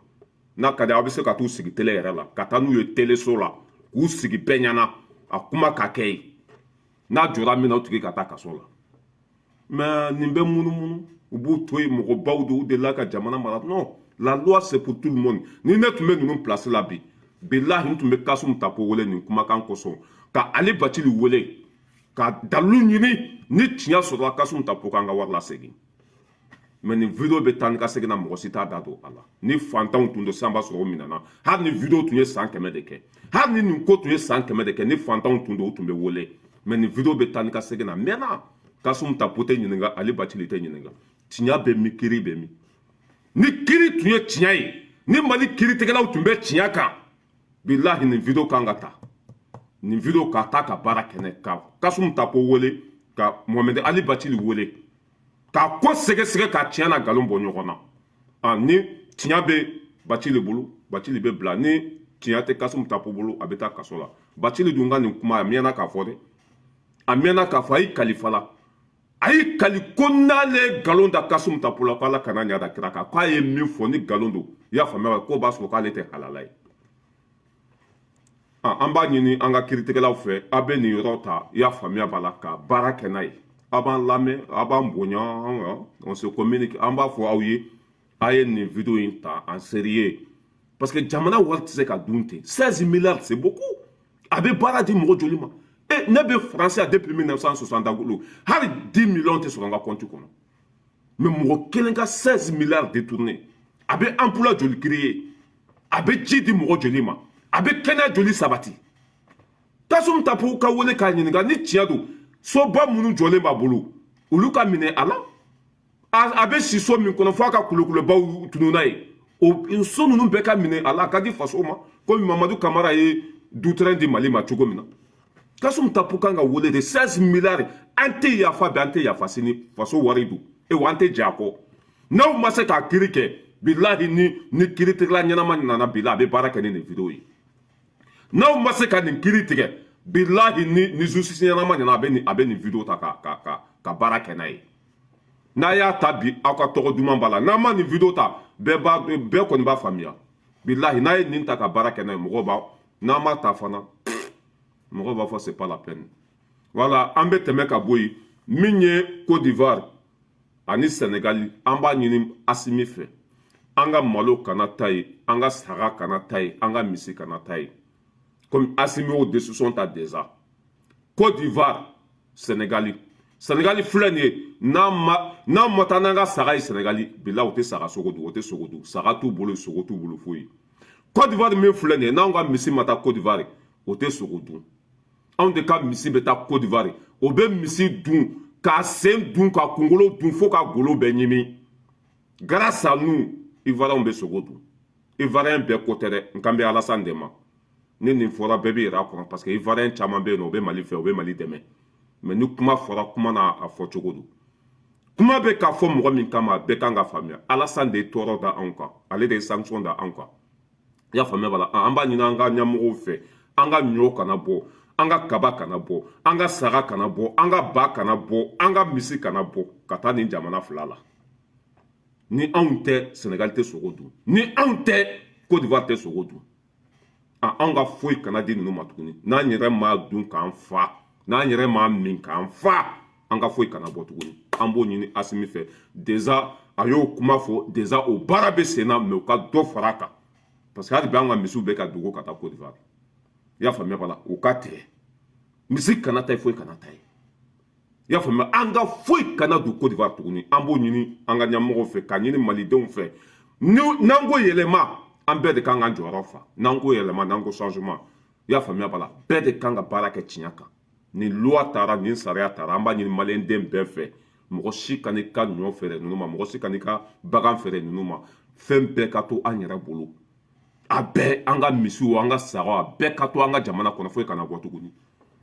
N'a ka di, aw bɛ se ka t'u sigi télé yɛrɛ la, ka taa n'u ye teleso la, k'u sigi bɛɛ ɲɛna, a kuma ka kɛ yen. N'a jɔra min na, o tigi ka taa kaso la. Mais nin bɛ munumunu, u b'u to yen, mɔgɔbaw don, u delila ka jamana mara. Non, la loi, c'est pour tout le monde. Ni ne tun bɛ ninnu place la bi, bilahi, n tun bɛ Kasum Tapo wele nin kumakan kosɔn, ka Ali Bacili wele ka dalilu ɲini. Ni tiɲɛ sɔrɔla, Kasum Tapo k'an ka wari lasegin. Mais nin vidéo bɛ taa ni ka segin na, mɔgɔ si t'a da don a la. Ni fantanw tun don sisan, b'a sɔrɔ o minɛna. Hali ni vidéo tun ye san 100 de kɛ, hali ni nin ko tun ye san 100 de kɛ, ni fantanw tun don, u tun bɛ wele. Mais nin vidéo bɛ taa ni ka segin na, mɛnna. Kasum Tapo tɛ ɲininka, Ali Bacili tɛ ɲininka. Tiɲɛ bɛ min? Kiri bɛ min? Ni kiri tun ye tiɲɛ ye, ni Mali kiritigɛlaw tun bɛ tiɲɛ kan, bilahi, nin vidéo kan ka ta, nin vidéo ka ta ka baara kɛnɛ, ka Kasum Tapo wele, ka Mohamed Ali Bacili wele. K'a ko sɛgɛsɛgɛ, ka tiɲɛ na nkalon bɔ ɲɔgɔn na. A ni tiɲɛ bɛ Bacili bolo, Bacili bɛ bila. Ni tiɲɛ tɛ Kasimu Tapo bolo, a bɛ taa kaso la. Bacili dun ka nin kuma, a mɛnna k'a fɔ dɛ, a mɛnna k'a fɔ. A y'i kalifa la, a y'i kali ko n'ale ye nkalon da Kasimu Tapo la, ko Ala kana ɲa da kira kan, k'a ye min fɔ ni nkalon don, i y'a faamuya, k'o b'a sɔrɔ k'ale tɛ halala ye. An b'a ɲini an ka kiiritigɛlaw fɛ, a bɛ nin yɔrɔ ta, i y'a faamuya b'a la, ka baara kɛ n'a ye. A b'an lamɛn, a b'an bonya, on se communique. An b'a fɔ aw ye, a ye nin vidéo in ta en sérieux, parce que jamana wari tɛ se ka dun ten. 16 milliards, c'est beaucoup. A bɛ baara di mɔgɔ joli ma? E, ne bɛ français depuis 1960, hali 10 millions tɛ sɔrɔ n ka compte kɔnɔ. Mais mɔgɔ kelen ka 16 milliards détourné, a bɛ emploi joli créer? A bɛ ji di mɔgɔ joli ma? A bɛ kɛnɛya joli sabati? Kasum Tapo ka wele k'a ɲininka ni tiɲɛ don. Soba minnu jɔlen b'a bolo, olu ka minɛ a la. A bɛ si so min kɔnɔ, fo a ka kulokolobaw tunun ye, o so ninnu bɛɛ ka minɛ a la. A ka di faso ma, komi Mamadu Kamara ye Dutɛrɛn di Mali ma cogo min na. Kasum Tapo kan ka wele de. 16 milliards, an tɛ yafa bi, an tɛ yafa sini. Faso wari don e wa, an tɛ jɛ a kɔ. N'aw ma se k'a kiiri kɛ, bilahi, ni kiiritigɛla ɲɛnama nana, bila a bɛ baara kɛ ni nin vidéo ye. N'aw ma se ka nin kiiri tigɛ, bilahi, ni justice ɲɛnama nana, a bɛ nin vidéo ta ka baara kɛ n'a ye. N'a y'a ta bi, aw ka tɔgɔ duman b'a la. N'a ma nin vidéo ta, bɛɛ b'a, bɛɛ kɔni b'a faamuya. Bilahi, n'a ye nin ta ka baara kɛ n'a ye, mɔgɔw b'a. N'a ma ta fana, mɔgɔw b'a fɔ c'est pas la peine. Voilà, an bɛ tɛmɛ ka bɔ yen. Min ye Côte d'Ivoire ani Sénégal, an b'a ɲini Asimi fɛ, an ka malo kana ta yen, an ka saga kana ta yen, an ka misi kana ta yen. Komi Asimi y'o décision ta déjà, Côte d'Ivoire, Sénégal. Sénégal filɛ nin ye, n'an ma taa n'an ka saga ye Sénégal, bila o tɛ saga sogo dun, o tɛ sogo dun. Saga t'u bolo, sogo t'u bolo, foyi. Côte d'Ivoire min filɛ nin ye, n'anw ka misi ma taa Côte d'Ivoire, o tɛ sogo dun. Anw de ka misi bɛ taa Côte d'Ivoire, o bɛ misi dun, k'a sen dun, ka kunkolo dun, fo ka golo bɛɛ ɲimi. Grâce à nous, Ivoiriens bɛ sogo dun. Ivoirien bɛɛ ko tɛ dɛ, n kan bɛ Alassane de ma. Ni nin fɔra, bɛɛ bɛ yɛrɛ a kɔnɔ, parce que Ivoirien caman bɛ yen nɔ, o bɛ Mali fɛ, o bɛ Mali dɛmɛ. Mais ni kuma fɔra, kuma n'a a fɔ cogo don. Kuma bɛ k'a fɔ mɔgɔ min kama, bɛɛ kan ka faamuya. Alassane de ye tɔɔrɔ da anw kan, ale de ye sanction da anw kan, i y'a faamuya b'a la. An b'a ɲini an ka ɲɛmɔgɔw fɛ, an ka ɲɔ kana bɔ, an ka kaba kana bɔ, an ka saga kana bɔ, an ka ba kana bɔ, an ka misi kana bɔ ka taa nin jamana fila la. Ni anw tɛ, Sénégal tɛ sogo dun. Ni anw tɛ, Côte d'Ivoire tɛ sogo dun. Anw ka foyi kana di ninnu ma tuguni. N'an yɛrɛ m'a dun k'an fa, n'an yɛrɛ m'a min k'an fa, an ka foyi kana bɔ tuguni. An b'o ɲini Asimi fɛ. Déjà a y'o kuma fɔ, déjà o baara bɛ sen na, mais u ka dɔ fara a kan, parce que hali bi an ka misiw bɛ ka dogo ka taa Côte d'Ivoire, i y'a faamuya b'a la. U ka tigɛ, misi kana taa yen, foyi kana taa yen, i y'a faamuya. An ka foyi kana don Côte d'Ivoire tuguni. An b'o ɲini an ka ɲɛmɔgɔw fɛ, k'a ɲini malidenw fɛ. N'an ko yɛlɛma, an bɛɛ de kan k'an jɔyɔrɔ fa. N'an ko yɛlɛma, n'an ko changement, i y'a faamuya b'a la, bɛɛ de kan ka baara kɛ tiɲɛ kan. Nin loi taara, nin sariya taara, an b'a ɲini maliyɛnden bɛɛ fɛ, mɔgɔ si kan'i ka ɲɔ feere ninnu ma, mɔgɔ si kan'i ka bagan feere ninnu ma. Fɛn bɛɛ ka to an yɛrɛ bolo. A bɛɛ, an ka misiw, an ka sagaw, a bɛɛ ka to an ka jamana kɔnɔ, foyi kana bɔ tuguni.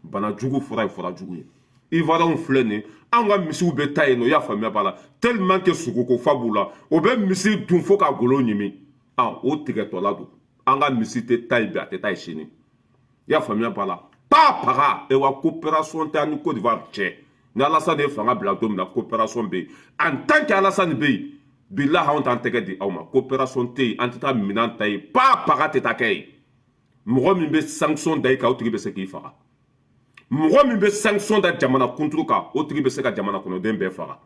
Bana jugu fura ye fura jugu ye. Ivoirienw filɛ nin ye, an ka misiw bɛ taa yen nɔ, i y'a faamuya b'a la, tellement que sogoko fa b'u la, o bɛ misi dun fo ka golo ɲimi. Ah, o tigɛtɔla don. An ka misi tɛ taa yen bi, a tɛ taa yen sini, i y'a faamuya b'a la. Pa paga e wa, coopération tɛ an ni Côte d'Ivoire cɛ. Ni Alassane ye fanga bila don min na, coopération bɛ yen. En tant que Alassane bɛ yen, bilahi, anw t'an tɛgɛ di aw ma. Coopération tɛ yen, an tɛ taa minɛn ta yen, pa paga tɛ taa kɛ yen. Mɔgɔ min bɛ sanction da i kan, o tigi bɛ se k'i faga. Mɔgɔ min bɛ sanction da jamana kunturu kan, o tigi bɛ se ka jamana kɔnɔden bɛɛ faga.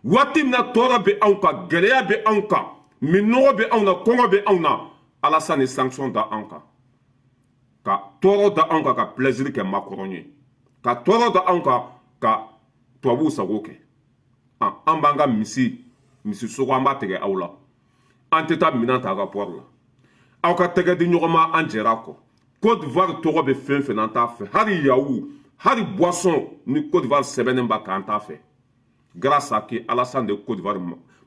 Waati min na tɔɔrɔ bɛ anw kan, gɛlɛya bɛ anw kan, minnɔgɔ bɛ anw na, kɔngɔ bɛ anw na, Alassane ye sanction da anw kan, ka tɔɔrɔ da anw kan, ka plaisir kɛ Macron ye, ka tɔɔrɔ da anw kan, ka tubabuw sago kɛ. An b'an ka misi sogo, an b'a tigɛ aw la. An tɛ taa minɛn ta aw ka port la. Aw ka tɛgɛ di ɲɔgɔn ma, an jɛra a kɔ. Côte d'Ivoire tɔgɔ bɛ fɛn fɛn na, an t'a fɛ. Hali yaourt, hali boisson ni Côte d'Ivoire sɛbɛnnen b'a kan, an t'a fɛ. Grâce à que Alassane de Côte d'Ivoire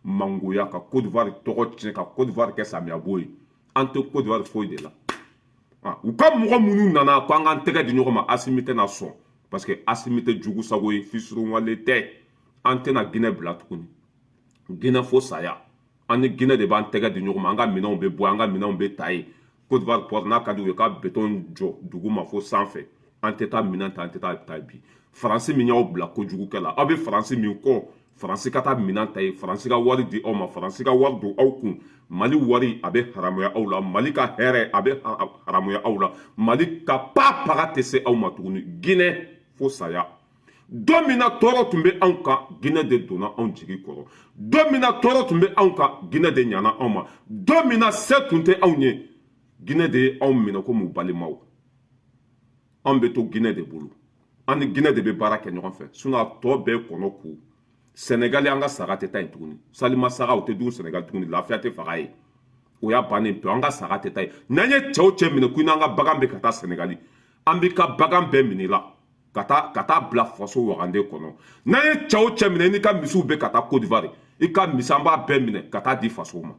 mangoya, ka Côte d'Ivoire tɔgɔ tiɲɛ, ka Côte d'Ivoire kɛ samiyabo ye. An tɛ Côte d'Ivoire foyi de la. U ka mɔgɔ minnu nana ko an k'an tɛgɛ di ɲɔgɔn ma, Asimi tɛna sɔn, parce que Asimi tɛ jugu sago ye, fisuruwale tɛ. An tɛna Ginɛ bila tuguni. Ginɛ fo saya. An ni Ginɛ de b'an tɛgɛ di ɲɔgɔn ma. An ka minɛnw bɛ bɔ, an ka minɛnw bɛ ta yen. Côte d'Ivoire port n'a ka di u ye, ka béton jɔ dugu ma fo sanfɛ, an tɛ taa minɛn ta, an tɛ taa ta. Bi Faransi min y'aw bila kojugukɛ la, aw bɛ Faransi min kɔ, Faransi ka taa minɛn ta yen, Faransi ka wari di aw ma, Faransi ka wari don aw kun. Mali wari a bɛ haramuya aw la, Mali ka hɛrɛ a bɛ haramuya aw la, Mali ka pa paga tɛ se aw ma tuguni. Ginɛ fo saya. Don min na tɔɔrɔ tun bɛ anw kan, Ginɛ de donna anw jigi kɔrɔ. Don min na tɔɔrɔ tun bɛ anw kan, Ginɛ de ɲana anw ma. Don min na se tun tɛ anw ye, Ginɛ de ye anw minɛ komi balimaw. Anw bɛ to Ginɛ de bolo, an ni Ginɛ de bɛ baara kɛ ɲɔgɔn fɛ. Sinon a tɔ bɛɛ kɔnɔ k'u Sɛnɛgali, an ka saga tɛ taa yen tuguni. Salima saga o tɛ dun Sɛnɛgali tuguni. Lafiya tɛ faga ye, o y'a bannen pewu. An ka saga tɛ taa yen. N'an ye cɛw cɛ minɛ ko n'an ka bagan bɛ ka taa Sɛnɛgali, an b'i ka bagan bɛɛ minɛ i la ka taa bila faso wagande kɔnɔ. N'an ye cɛw cɛ minɛ n'i ka misiw bɛ ka taa Côte d'Ivoire, i ka misi an b'a bɛɛ minɛ ka taa di faso ma.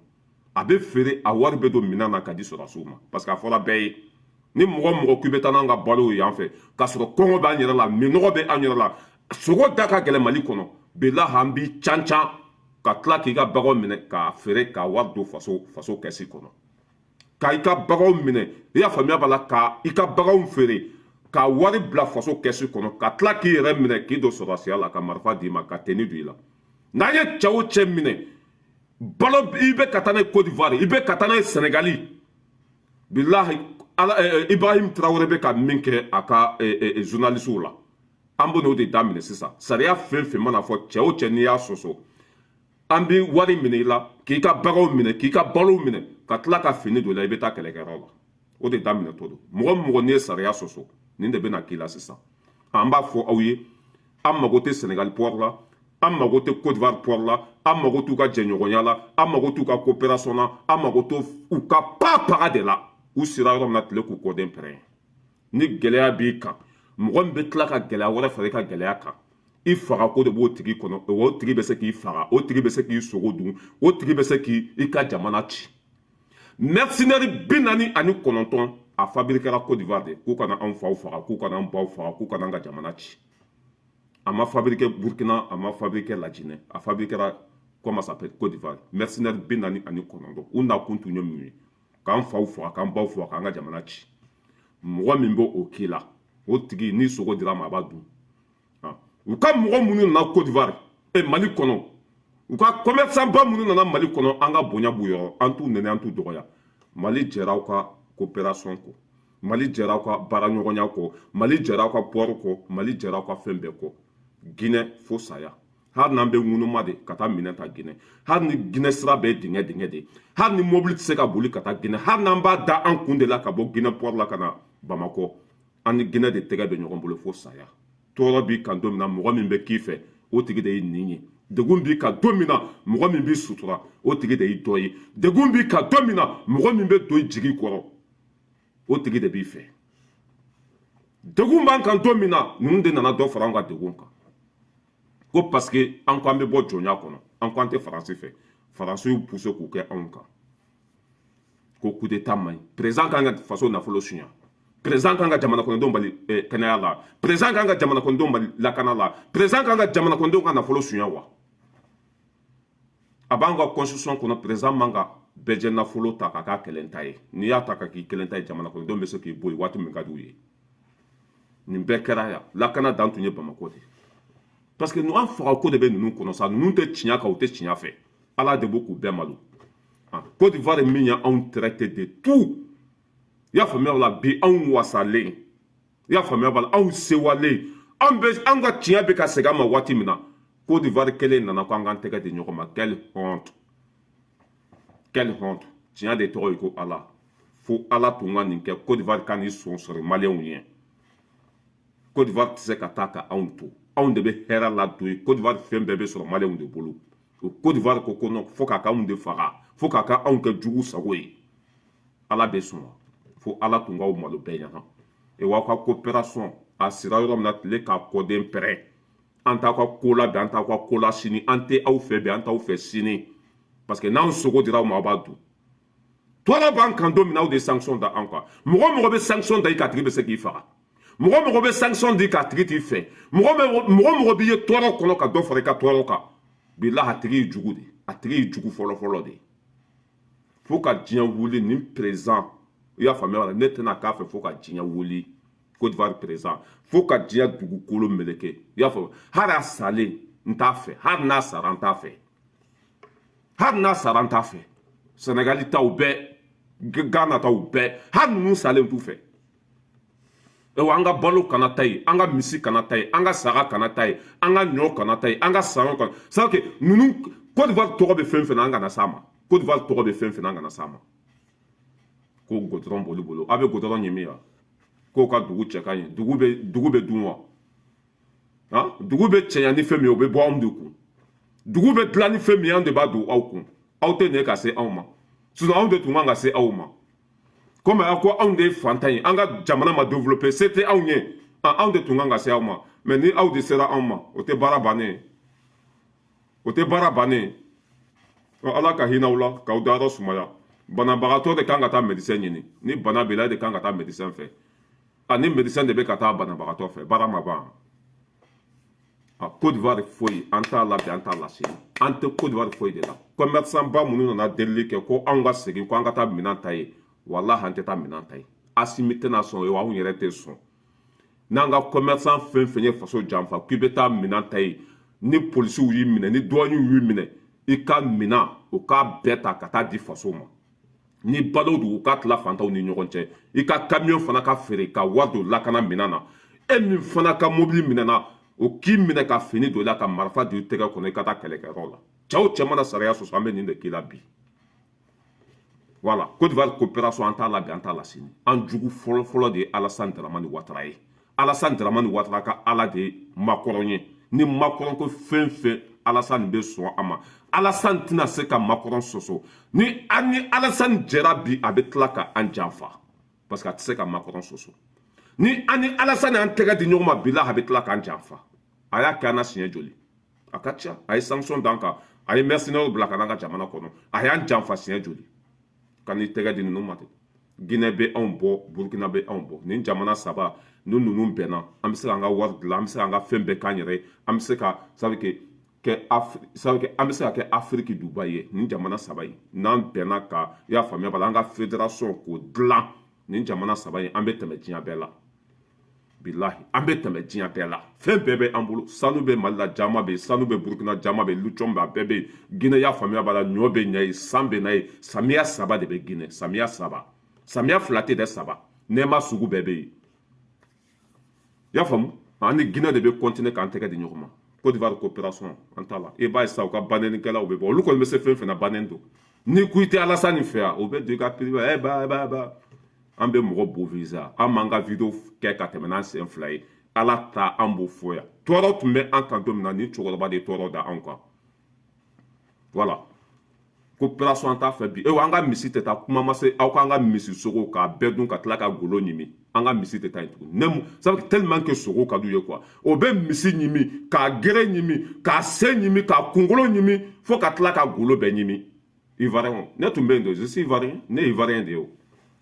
A bɛ feere, a wari bɛ don minɛn na ka di sɔrɔdasiw ma, parce que a fɔra bɛɛ ye, ni mɔgɔ mɔgɔ k'i bɛ taa n'an ka balo ye yan fɛ k'a sɔrɔ kɔngɔ b'an yɛrɛ la, minɔgɔ bɛ an yɛrɛ la, sogo da ka gɛlɛn Mali kɔnɔ, bilahi an b'i can can ka tila k'i ka baganw minɛ k'a feere k'a wari don faso kɛsi kɔnɔ, ka i ka baganw minɛ, i y'a faamuya b'a la, ka i ka baganw feere ka wari bila faso kɛsi kɔnɔ, ka tila k'i yɛrɛ minɛ k'i don sɔrɔdasiya la, ka marifa d'i ma, ka tenue don i la. N'an ye cɛw o cɛ minɛ balo i bɛ ka taa n'a ye Côte d'Ivoire, i bɛ ka taa n'a ye Sénégali, bilahi ala. Ibrahim Traoré bɛ ka min kɛ a ka journalistew la, an bɛ n'o de daminɛ sisan. Sariya fɛn fɛn mana fɔ, cɛ o cɛ n'i y'a sɔsɔ, an bɛ wari minɛ i la, k'i ka baganw minɛ, k'i ka balow minɛ, ka tila ka fini don i la, i bɛ taa kɛlɛkɛyɔrɔ la. O de daminɛtɔ don. Mɔgɔ mɔgɔ n'i ye sariya sɔsɔ, nin de bɛna k'i la sisan. An b'a fɔ aw ye, an mago tɛ Sénégal port la, an mago tɛ Côte d'Ivoire port la, an mago t'u ka jɛɲɔgɔnya la, an mago t'u ka coopération na, an mago t'u ka pa paga de la. U sera yɔrɔ min na, tile k'u kɔden pɛrɛn. Ni gɛlɛya b'i kan, mɔgɔ min bɛ tila ka gɛlɛya wɛrɛ fara i ka gɛlɛya kan, i fagako de b'o tigi kɔnɔ. O tigi bɛ se k'i faga, o tigi bɛ se k'i sogo dun, o tigi bɛ se k'i ka jamana ci. Mercenaire 49, a fabriquera Côte d'Ivoire de k'u kana anw faw faga, k'u kana an baw faga, k'u kana an ka jamana ci. A ma fabriqué Burkina, a ma fabriqué Lajinɛ, a fabriquera, comment ça s'appelle, Côte d'Ivoire. Mercenaire 49, u nakun tun ye mun ye? K'an faw faga, k'an baw faga, k'an ka jamana ci. Mɔgɔ min b'o o k'i la, o tigi ni sogo dira ma, a b'a dun. U ka mɔgɔ minnu nana Côte d'Ivoire e Mali kɔnɔ, u ka commerçant ba minnu nana Mali kɔnɔ, an ka bonya b'u yɔrɔ, an t'u nɛnɛ, an t'u dɔgɔya. Mali jɛra aw ka coopération kɔ, Mali jɛra aw ka baaraɲɔgɔnya kɔ, Mali jɛra aw ka port kɔ, Mali jɛra aw ka fɛn bɛɛ kɔ. Ginɛ fo saya. Hali n'an bɛ ŋunuma de ka taa minɛn ta Ginɛ, hali ni Ginɛ sira bɛɛ dingɛ dingɛ de, hali ni mobili tɛ se ka boli ka taa Ginɛ, hali n'an b'a da an kun de la ka bɔ Ginɛ port la ka na Bamakɔ, an ni Ginɛ de tɛgɛ bɛ ɲɔgɔn bolo fo saya. Tɔɔrɔ b'i kan don min na, mɔgɔ min bɛ k'i fɛ, o tigi de ye nin ye. Degun b'i kan don min na, mɔgɔ min b'i sutura, o tigi de y'i dɔ ye. Degun b'i kan don min na, mɔgɔ min bɛ don i jigi kɔrɔ, o tigi de b'i fɛ. Degun b'an kan don min na, ninnu de nana dɔ fara an ka degun kan, ko parce que an ko an bɛ bɔ jɔnya kɔnɔ, an ko an tɛ Faransi fɛ. Faransi y'u poussé k'u kɛ anw kan ko coup d'état man ɲi, président kan ka faso nafolo suɲa, président kan ka jamana kɔnɔdenw bali kɛnɛya la, président kan ka jamana kɔnɔdenw bali lakana la, président kan ka jamana kɔnɔdenw ka nafolo suɲa. Wa a b'an ka constitution kɔnɔ, président man ka bɛɛjɛ nafolo ta k'a k'a kelen ta ye. N'i y'a ta ka k'i kelen ta ye, jamana kɔnɔdenw bɛ se k'i bɔ yen waati min ka d'u ye. Nin bɛɛ kɛra yan. Lakana dan tun ye Bamakɔ de, parce que an fagako de bɛ ninnu kɔnɔ sa. Ninnu tɛ tiɲɛ kan, u tɛ tiɲɛ fɛ. Ala de b'o k'u bɛɛ malo. Côte d'Ivoire min ye anw traité de tout, i y'a faamuya o la. Bi anw wasalen, i y'a faamuya b'a la, anw sewalen, an bɛ an ka tiɲɛ bɛ ka segin an ma waati min na, Côte d'Ivoire kelen nana ko an k'an tɛgɛ di ɲɔgɔn ma. Quelle honte, quelle honte! Tiɲɛ de tɔgɔ ye ko Ala. Fo Ala tun ka nin kɛ, Côte d'Ivoire ka nin sɔn sɔrɔ Maliyɛnw ɲɛ. Côte d'Ivoire tɛ se ka taa ka anw to. Anw de bɛ hɛrɛ la don ye. Côte d'Ivoire fɛn bɛɛ bɛ sɔrɔ Maliyɛnw de bolo. O Côte d'Ivoire ko ko non, fo k'a k'anw de faga, fo k'a ka anw kɛ jugu sago ye. Ala bɛ sɔn wa? Fo Ala tun k'aw malo bɛɛ ɲɛna. E w'aw ka coopération a sera yɔrɔ min na, tile k'a kɔden pɛrɛn. An t'aw ka ko la bi, an t'aw ka ko la sini. An tɛ aw fɛ bi, an t'aw fɛ sini, parce que n'anw sogo dira aw ma, aw b'a dun. Tɔɔrɔ b'an kan don min na, aw de sanction da an kan. Mɔgɔ mɔgɔ bɛ sanction da i kan, a tigi bɛ se k'i faga. Mɔgɔ mɔgɔ bɛ sanction di k'a tigi t'i fɛ, mɔgɔ mɔgɔ b'i ye tɔɔrɔ kɔnɔ ka dɔ fara i ka tɔɔrɔ kan, bilahi, a tigi ye jugu de, a tigi ye jugu fɔlɔ-fɔlɔ de ye. Fo ka diɲɛ wuli, nin président, i y'a faamuya wala, ne tɛna k'a fɛ fo ka diɲɛ wuli. Côte d'Ivoire président, fo ka diɲɛ dugukolo meleke, i y'a faamu, hali a salen n t'a fɛ, hali n'a sara n t'a fɛ, hali n'a sara n t'a fɛ. Senegali taw bɛɛ, Ghana taw bɛɛ, hali ninnu salen t'u fɛ. Ewa, an ka balo kana ta yen, an ka misi kana ta yen, an ka saga kana ta yen, an ka ɲɔ kana ta yen, an ka saɲɔ kana. C'est que ninnu, Côte d'Ivoire tɔgɔ bɛ fɛn fɛn na, an kana s'a ma. Côte d'Ivoire tɔgɔ bɛ fɛn fɛn na, an kana s'a ma. Ko goudron b'olu bolo, a bɛ goudron ɲimi wa? K'o ka dugu cɛ ka ɲi, dugu bɛ dun wa? Han, dugu bɛ cɛɲa ni fɛn min ye, o bɛ bɔ anw de kun. Dugu bɛ dilan ni fɛn min ye, an de b'a don aw kun. Aw tɛ nin ka se anw ma, sinon anw de tun kan ka se aw ma. Komi aw ko anw de ye fantan ye, an ka jamana ma développé, se tɛ anw ye, anw de tun kan ka se aw ma. Mais ni aw de sera anw ma, o tɛ baara bannen ye, o tɛ baara bannen ye. Ala ka hinɛ aw la k'aw dayɔrɔ sumaya. Banabagatɔ de kan ka taa médecin ɲini. Ni bana b'i la, e de kan ka taa médecin fɛ. A ni médecin de bɛ ka taa banabagatɔ fɛ, baara ma ban. A Côte d'Ivoire foyi, an t'a la bi, an t'a la sini, an tɛ Côte d'Ivoire foyi de la. Commerçant ba minnu nana delili kɛ ko anw ka segin, ko an ka taa minɛn ta ye, walahi, an tɛ taa minɛn ta ye. Asimi tɛna sɔn ye wa, anw yɛrɛ tɛ sɔn. N'an ka commerçant fɛn fɛn ye faso janfa k'i bɛ taa minɛn ta ye, ni polisiw y'i minɛ, ni douaniers y'u minɛ, i ka minɛn, u k'a bɛɛ ta ka taa di faso ma. Ni balo don, u ka tila fantanw ni ɲɔgɔn cɛ. I ka camion fana ka feere ka wari don lakana minɛn na. E min fana ka mobili minɛna, o k'i minɛ ka fini don i la, ka marifa don i tɛgɛ kɔnɔ, i ka taa kɛlɛkɛyɔrɔ la. Cɛw cɛ mana sariya sɔsɔ, an bɛ nin de k'i la bi. Voilà, Côte d'Ivoire coopération, an t'a la bi, an t'a la sini. An jugu fɔlɔ fɔlɔ de ye Alassane Dramane Ouattara ye. Alassane Dramane Ouattara ka ala de ye Macron ye. Ni Macron ko fɛn fɛn, Alassane bɛ sɔn a ma. Alassane tɛna se ka Macron sɔsɔ. Ni an ni Alassane jɛra bi, a bɛ tila ka an janfa, parce que a tɛ se ka Macron sɔsɔ. Ni an ni Alassane y'an tɛgɛ di ɲɔgɔn ma bi la, a bɛ tila k'an janfa. A y'a kɛ an na siɲɛ joli? A ka ca. A ye sanction d'an kan, a ye mercenaires bila ka n'an ka jamana kɔnɔ, a y'an janfa siɲɛ joli? Ka n'i tɛgɛ di ninnu ma ten. Guinée bɛ anw bɔ, Burukina bɛ anw bɔ. Nin jamana saba ni ninnu bɛnna, an bɛ se k'an ka wari dilan, an bɛ se k'an ka fɛn bɛɛ k'an yɛrɛ ye, an bɛ se ka ça veut que kɛ, ça veut que an bɛ se ka kɛ Afiriki duba ye. Nin jamana saba in, n'an bɛnna ka, i y'a faamuya b'a la, an ka fédération k'o dilan, nin jamana saba in, an bɛ tɛmɛ diɲɛ bɛɛ la. Bilahi, an bɛ tɛmɛ diɲɛ bɛɛ la. Fɛn bɛɛ bɛ an bolo. Sanu bɛ Mali la, jama bɛ yen, sanu bɛ Burukina, jama bɛ yen, lithium bɛ, a bɛɛ bɛ yen. Guinée, y'a faamuya b'a la, ɲɔ bɛ ɲɛ yen, san bɛ na yen. Samiya saba de bɛ Guinée, samiya saba, samiya fila tɛ dɛ, saba. Nɛɛma sugu bɛɛ bɛ yen, i y'a faamu. An ni Guinée de bɛ continuer k'an tɛgɛ di ɲɔgɔn ma. Côte d'Ivoire coopération, an t'a la. I b'a ye sisan, u ka banɛnikɛlaw bɛ bɔ, olu kɔni bɛ se fɛn fɛn na, banɛni don. Ni ko i tɛ Alassane fɛ yan, o bɛ don i ka privé. Ɛ ba ba ba, an bɛ mɔgɔ bo visa, an m'an ka vidéo kɛ ka tɛmɛ n'an sen fila ye. Ala ta, an b'o fɔ yan. Tɔɔrɔ tun bɛ an kan don min na, ni cɛkɔrɔba de ye tɔɔrɔ da anw kan. Voilà, coopération, an t'a fɛ bi. Ewa, an ka misi tɛ taa, kuma ma se aw k'an ka misi sogo k'a bɛɛ dun ka tila ka golo ɲimi. An ka misi tɛ taa yen tuguni. Ne mu ça veut tellement que sogo ka d'u ye quoi, o bɛ misi ɲimi, k'a gere ɲimi, k'a sen ɲimi, k'a kunkolo ɲimi, fo ka tila ka golo bɛɛ ɲimi. Ivoirien, ne tun bɛ yen de, je suis ivoirien, ne ye ivoirien de ye. O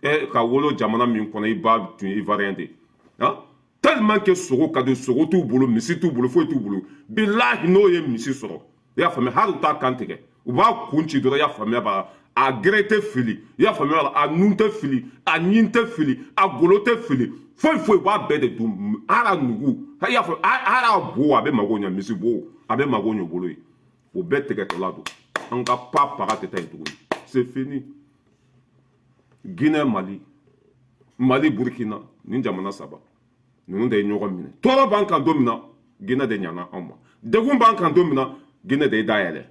e ka wolo jamana min kɔnɔ, i ba tun ye ivoirien de ye. Han, tellement que sogo ka di, sogo t'u bolo, misi t'u bolo, foyi t'u bolo. Bilahi, n'o ye misi sɔrɔ, i y'a faamuya, hali u t'a kan tigɛ, u b'a kun ci dɔrɔn, i y'a faamuya b'a, a gere tɛ fili, i y'a faamuya b'a, a nun tɛ fili, a ɲin tɛ fili, a golo tɛ fili, foyi foyi, u b'a bɛɛ de dun. Hali a nugu, i y'a faamuya, hali a bo, a bɛ mago ɲɛ. Misi bo, a bɛ mago ɲɛ o bolo ye, o bɛɛ tigɛtɔla don. An ka pa paga tɛ taa yen tuguni, c'est fini. Guinée, Mali, Mali, Burkina, nin jamana saba ninnu de ye ɲɔgɔn minɛ. Tɔɔrɔ b'an kan don min na, Guinée de ɲana anw ma. Degun b'an kan don min na, Guinée de ye dayɛlɛ.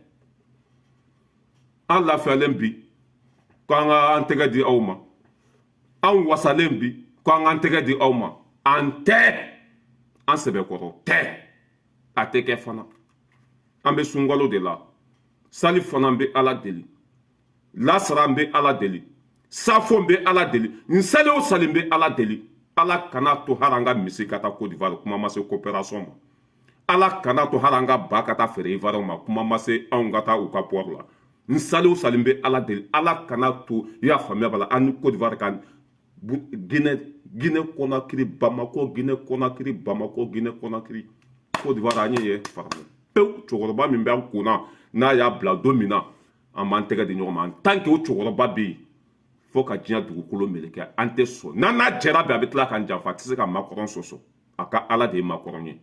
An lafiyalen bi, ko an ka an tɛgɛ di aw ma. An wasalen bi, ko an k'an tɛgɛ di aw ma. An tɛ an sɛbɛkɔrɔ tɛ, a tɛ kɛ fana. An bɛ sunkalo de la, sali fana bɛ Ala deli, lasara bɛ Ala deli, safo bɛ Ala deli, nin sali o sali bɛ Ala deli. Ala kana to hali an ka misi ka taa Côte d'Ivoire, kuma ma se coopération ma. Ala kana to hali an ka ba ka taa feere Ivoire ma, kuma ma se anw ka taa u ka port la. N sali o sali bɛ Ala deli, Ala kana to, i y'a faamuya b'a la, an ni Côte d'Ivoire ka, Guinée, Guinée Conakry Bamako, Guinée Conakry Bamako, Guinée Conakry Côte d'Ivoire. An ye ye faramu pewu. Cɛkɔrɔba min bɛ an kunna, n'a y'a bila don min na, an b'an tɛgɛ di ɲɔgɔn ma. En tant que o cɛkɔrɔba bɛ yen, fo ka diɲɛ dugukolo meleke, an tɛ sɔn. N'an n'a jɛra bi, a bɛ tila k'an janfa. A tɛ se ka Macron sɔsɔ. A ka Ala de ye Macron ye.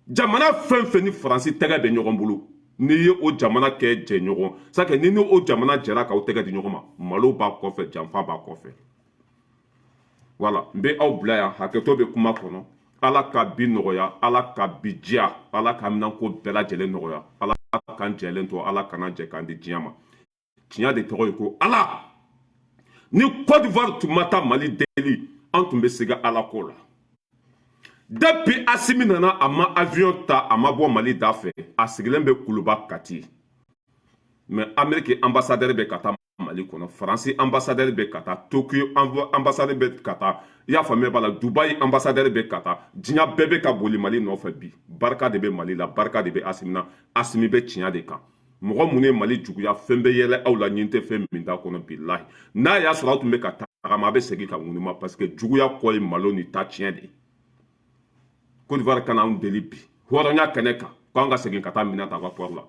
Jamana fɛn fɛn ni Faransi tɛgɛ bɛ ɲɔgɔn bolo, n'i ye o jamana kɛ jɛɲɔgɔn sake, ni o jamana jɛra k'aw tɛgɛ di ɲɔgɔn ma, malo b'a kɔfɛ, janfa b'a kɔfɛ. Voilà, n bɛ aw bila yan. Hakɛto bɛ kuma kɔnɔ. Ala ka bi nɔgɔya, Ala ka bi diya, Ala ka minanko bɛɛ lajɛlen nɔgɔya, Ala k'an jɛlen to, Ala kana jɛ k'an di diɲɛ ma. Tiɲɛ de tɔgɔ ye ko Ala. Ni Côte d'Ivoire tun ma taa Mali deli, an tun bɛ siga Ala ko la. Depuis Asimi nana, a ma avion ta, a ma bɔ Mali da fɛ, a sigilen bɛ Kuluba, Kati. Mais Amérique ambassadeur bɛ ka taa Mali kɔnɔ, Faransi ambassadeur bɛ ka taa, Tokyo ambassadeur bɛ ka taa, i y'a faamuya b'a la, Dubaï ambassadeur bɛ ka taa. Diɲɛ bɛɛ bɛ ka boli Mali nɔfɛ bi. Barika de bɛ Mali la, barika de bɛ Asimi na. Asimi bɛ tiɲɛ de kan. Mɔgɔ minnu ye Mali juguya, fɛn bɛ yɛlɛ aw la, ɲin tɛ fɛn min t'a kɔnɔ. Bilahi, n'a y'a sɔrɔ aw tun bɛ ka tagama, a bɛ segin ka ŋunuma, parce que juguya kɔ ye malo ni ta tiɲɛ de ye. Côte d'Ivoire kana anw deli bi hɔrɔnya kɛnɛ kan k'an ka segin ka taa minɛn ta aw ka port la.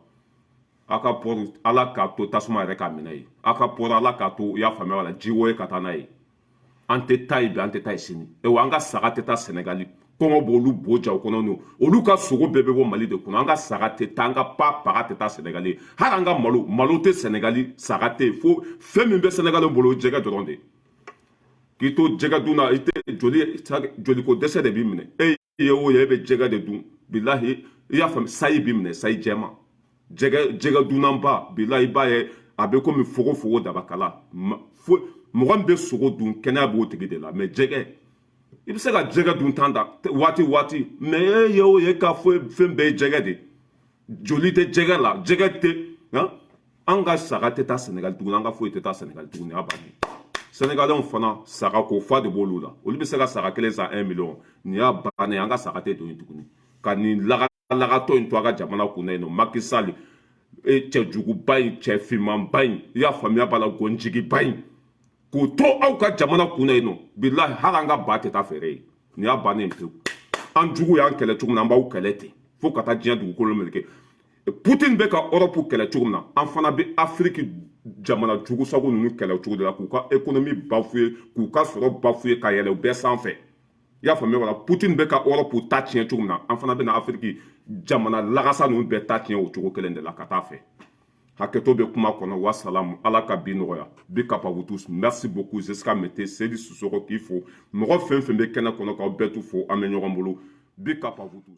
Aw ka port, Ala k'a to tasuma yɛrɛ k'a minɛ ye. Aw ka port, Ala k'a to, i y'a faamuya wala, jiwo ye ka taa n'a ye. An tɛ taa yen bi, an tɛ taa yen sini. Ewa, an ka saga tɛ taa Sɛnɛgali. Kɔngɔ b'olu bo ja o kɔnɔ n'o olu ka sogo bɛɛ bɛ bɔ Mali de kɔnɔ. An ka saga tɛ taa, an ka pa paga tɛ taa Sɛnɛgali. Hali an ka malo, malo tɛ Sɛnɛgali, saga tɛ yen. Fo fɛn min bɛ Sɛnɛgali bolo, o jɛgɛ dɔrɔn de. K'i to jɛgɛ dun na, i tɛ joli, joliko dɛsɛ de b'i minɛ. E ye o ye, e bɛ jɛgɛ de dun. Bilahi, i y'a faamu, sayi b'i minɛ, sayi jɛman. Jɛgɛ, jɛgɛ dunnanba, bilahi, i b'a ye a bɛ komi fogo fogo dabakala. Fo mɔgɔ min bɛ sogo dun, kɛnɛya b'o tigi de la. Mais jɛgɛ, i bɛ se ka jɛgɛ dun tan ta waati waati, mais e ye o ye k'a fɔ fɛn bɛɛ ye jɛgɛ de. Joli tɛ jɛgɛ la, jɛgɛ tɛ. An ka saga tɛ taa Sɛnɛgali tuguni, an ka foyi tɛ taa Sɛnɛgali tuguni. A banni Sɛnɛgalɛnw fana, saga ko fa de b'olu la. Olu bɛ se ka saga kelen san 1 million. Nin y'a bannen, an ka saga tɛ don yen tuguni. Ka nin lagalagatɔ in to a ka jamana kunna yen nɔ, Macky Sall, e cɛjuguba in, cɛ finmanba in, i y'a faamuya b'a la, gɔnjigiba in, k'o to aw ka jamana kunna yen nɔ. Bilahi, hali an ka ba tɛ taa feere yen. Nin y'a bannen pewu. An jugu y'an kɛlɛ cogo min na, an b'aw kɛlɛ ten fo ka taa diɲɛ dugukolo meleke. Putin bɛ ka Europe kɛlɛ cogo min na, an fana bɛ Afiriki jamana jugu sago ninnu kɛlɛ o cogo de la, k'u ka économie bafouer, k'u ka sɔrɔ bafouer, ka yɛlɛ u bɛɛ sanfɛ. I y'a faamuya wala? Putin bɛ ka Europe ta tiɲɛ cogo min na, an fana bɛna Afiriki jamana lagasa ninnu bɛɛ ta tiɲɛ o cogo kelen de la ka taa fɛ. Hakɛto bɛ kuma kɔnɔ. Wasalamu, Ala ka bi nɔgɔya. Big up à vous tous, merci beaucoup. Jusqu'à mete Sedi Sisoko k'i fo. Mɔgɔ fɛn fɛn bɛ kɛnɛ kɔnɔ, k'aw bɛɛ tu fo. An bɛ ɲɔgɔn bolo. Big up à vous tous.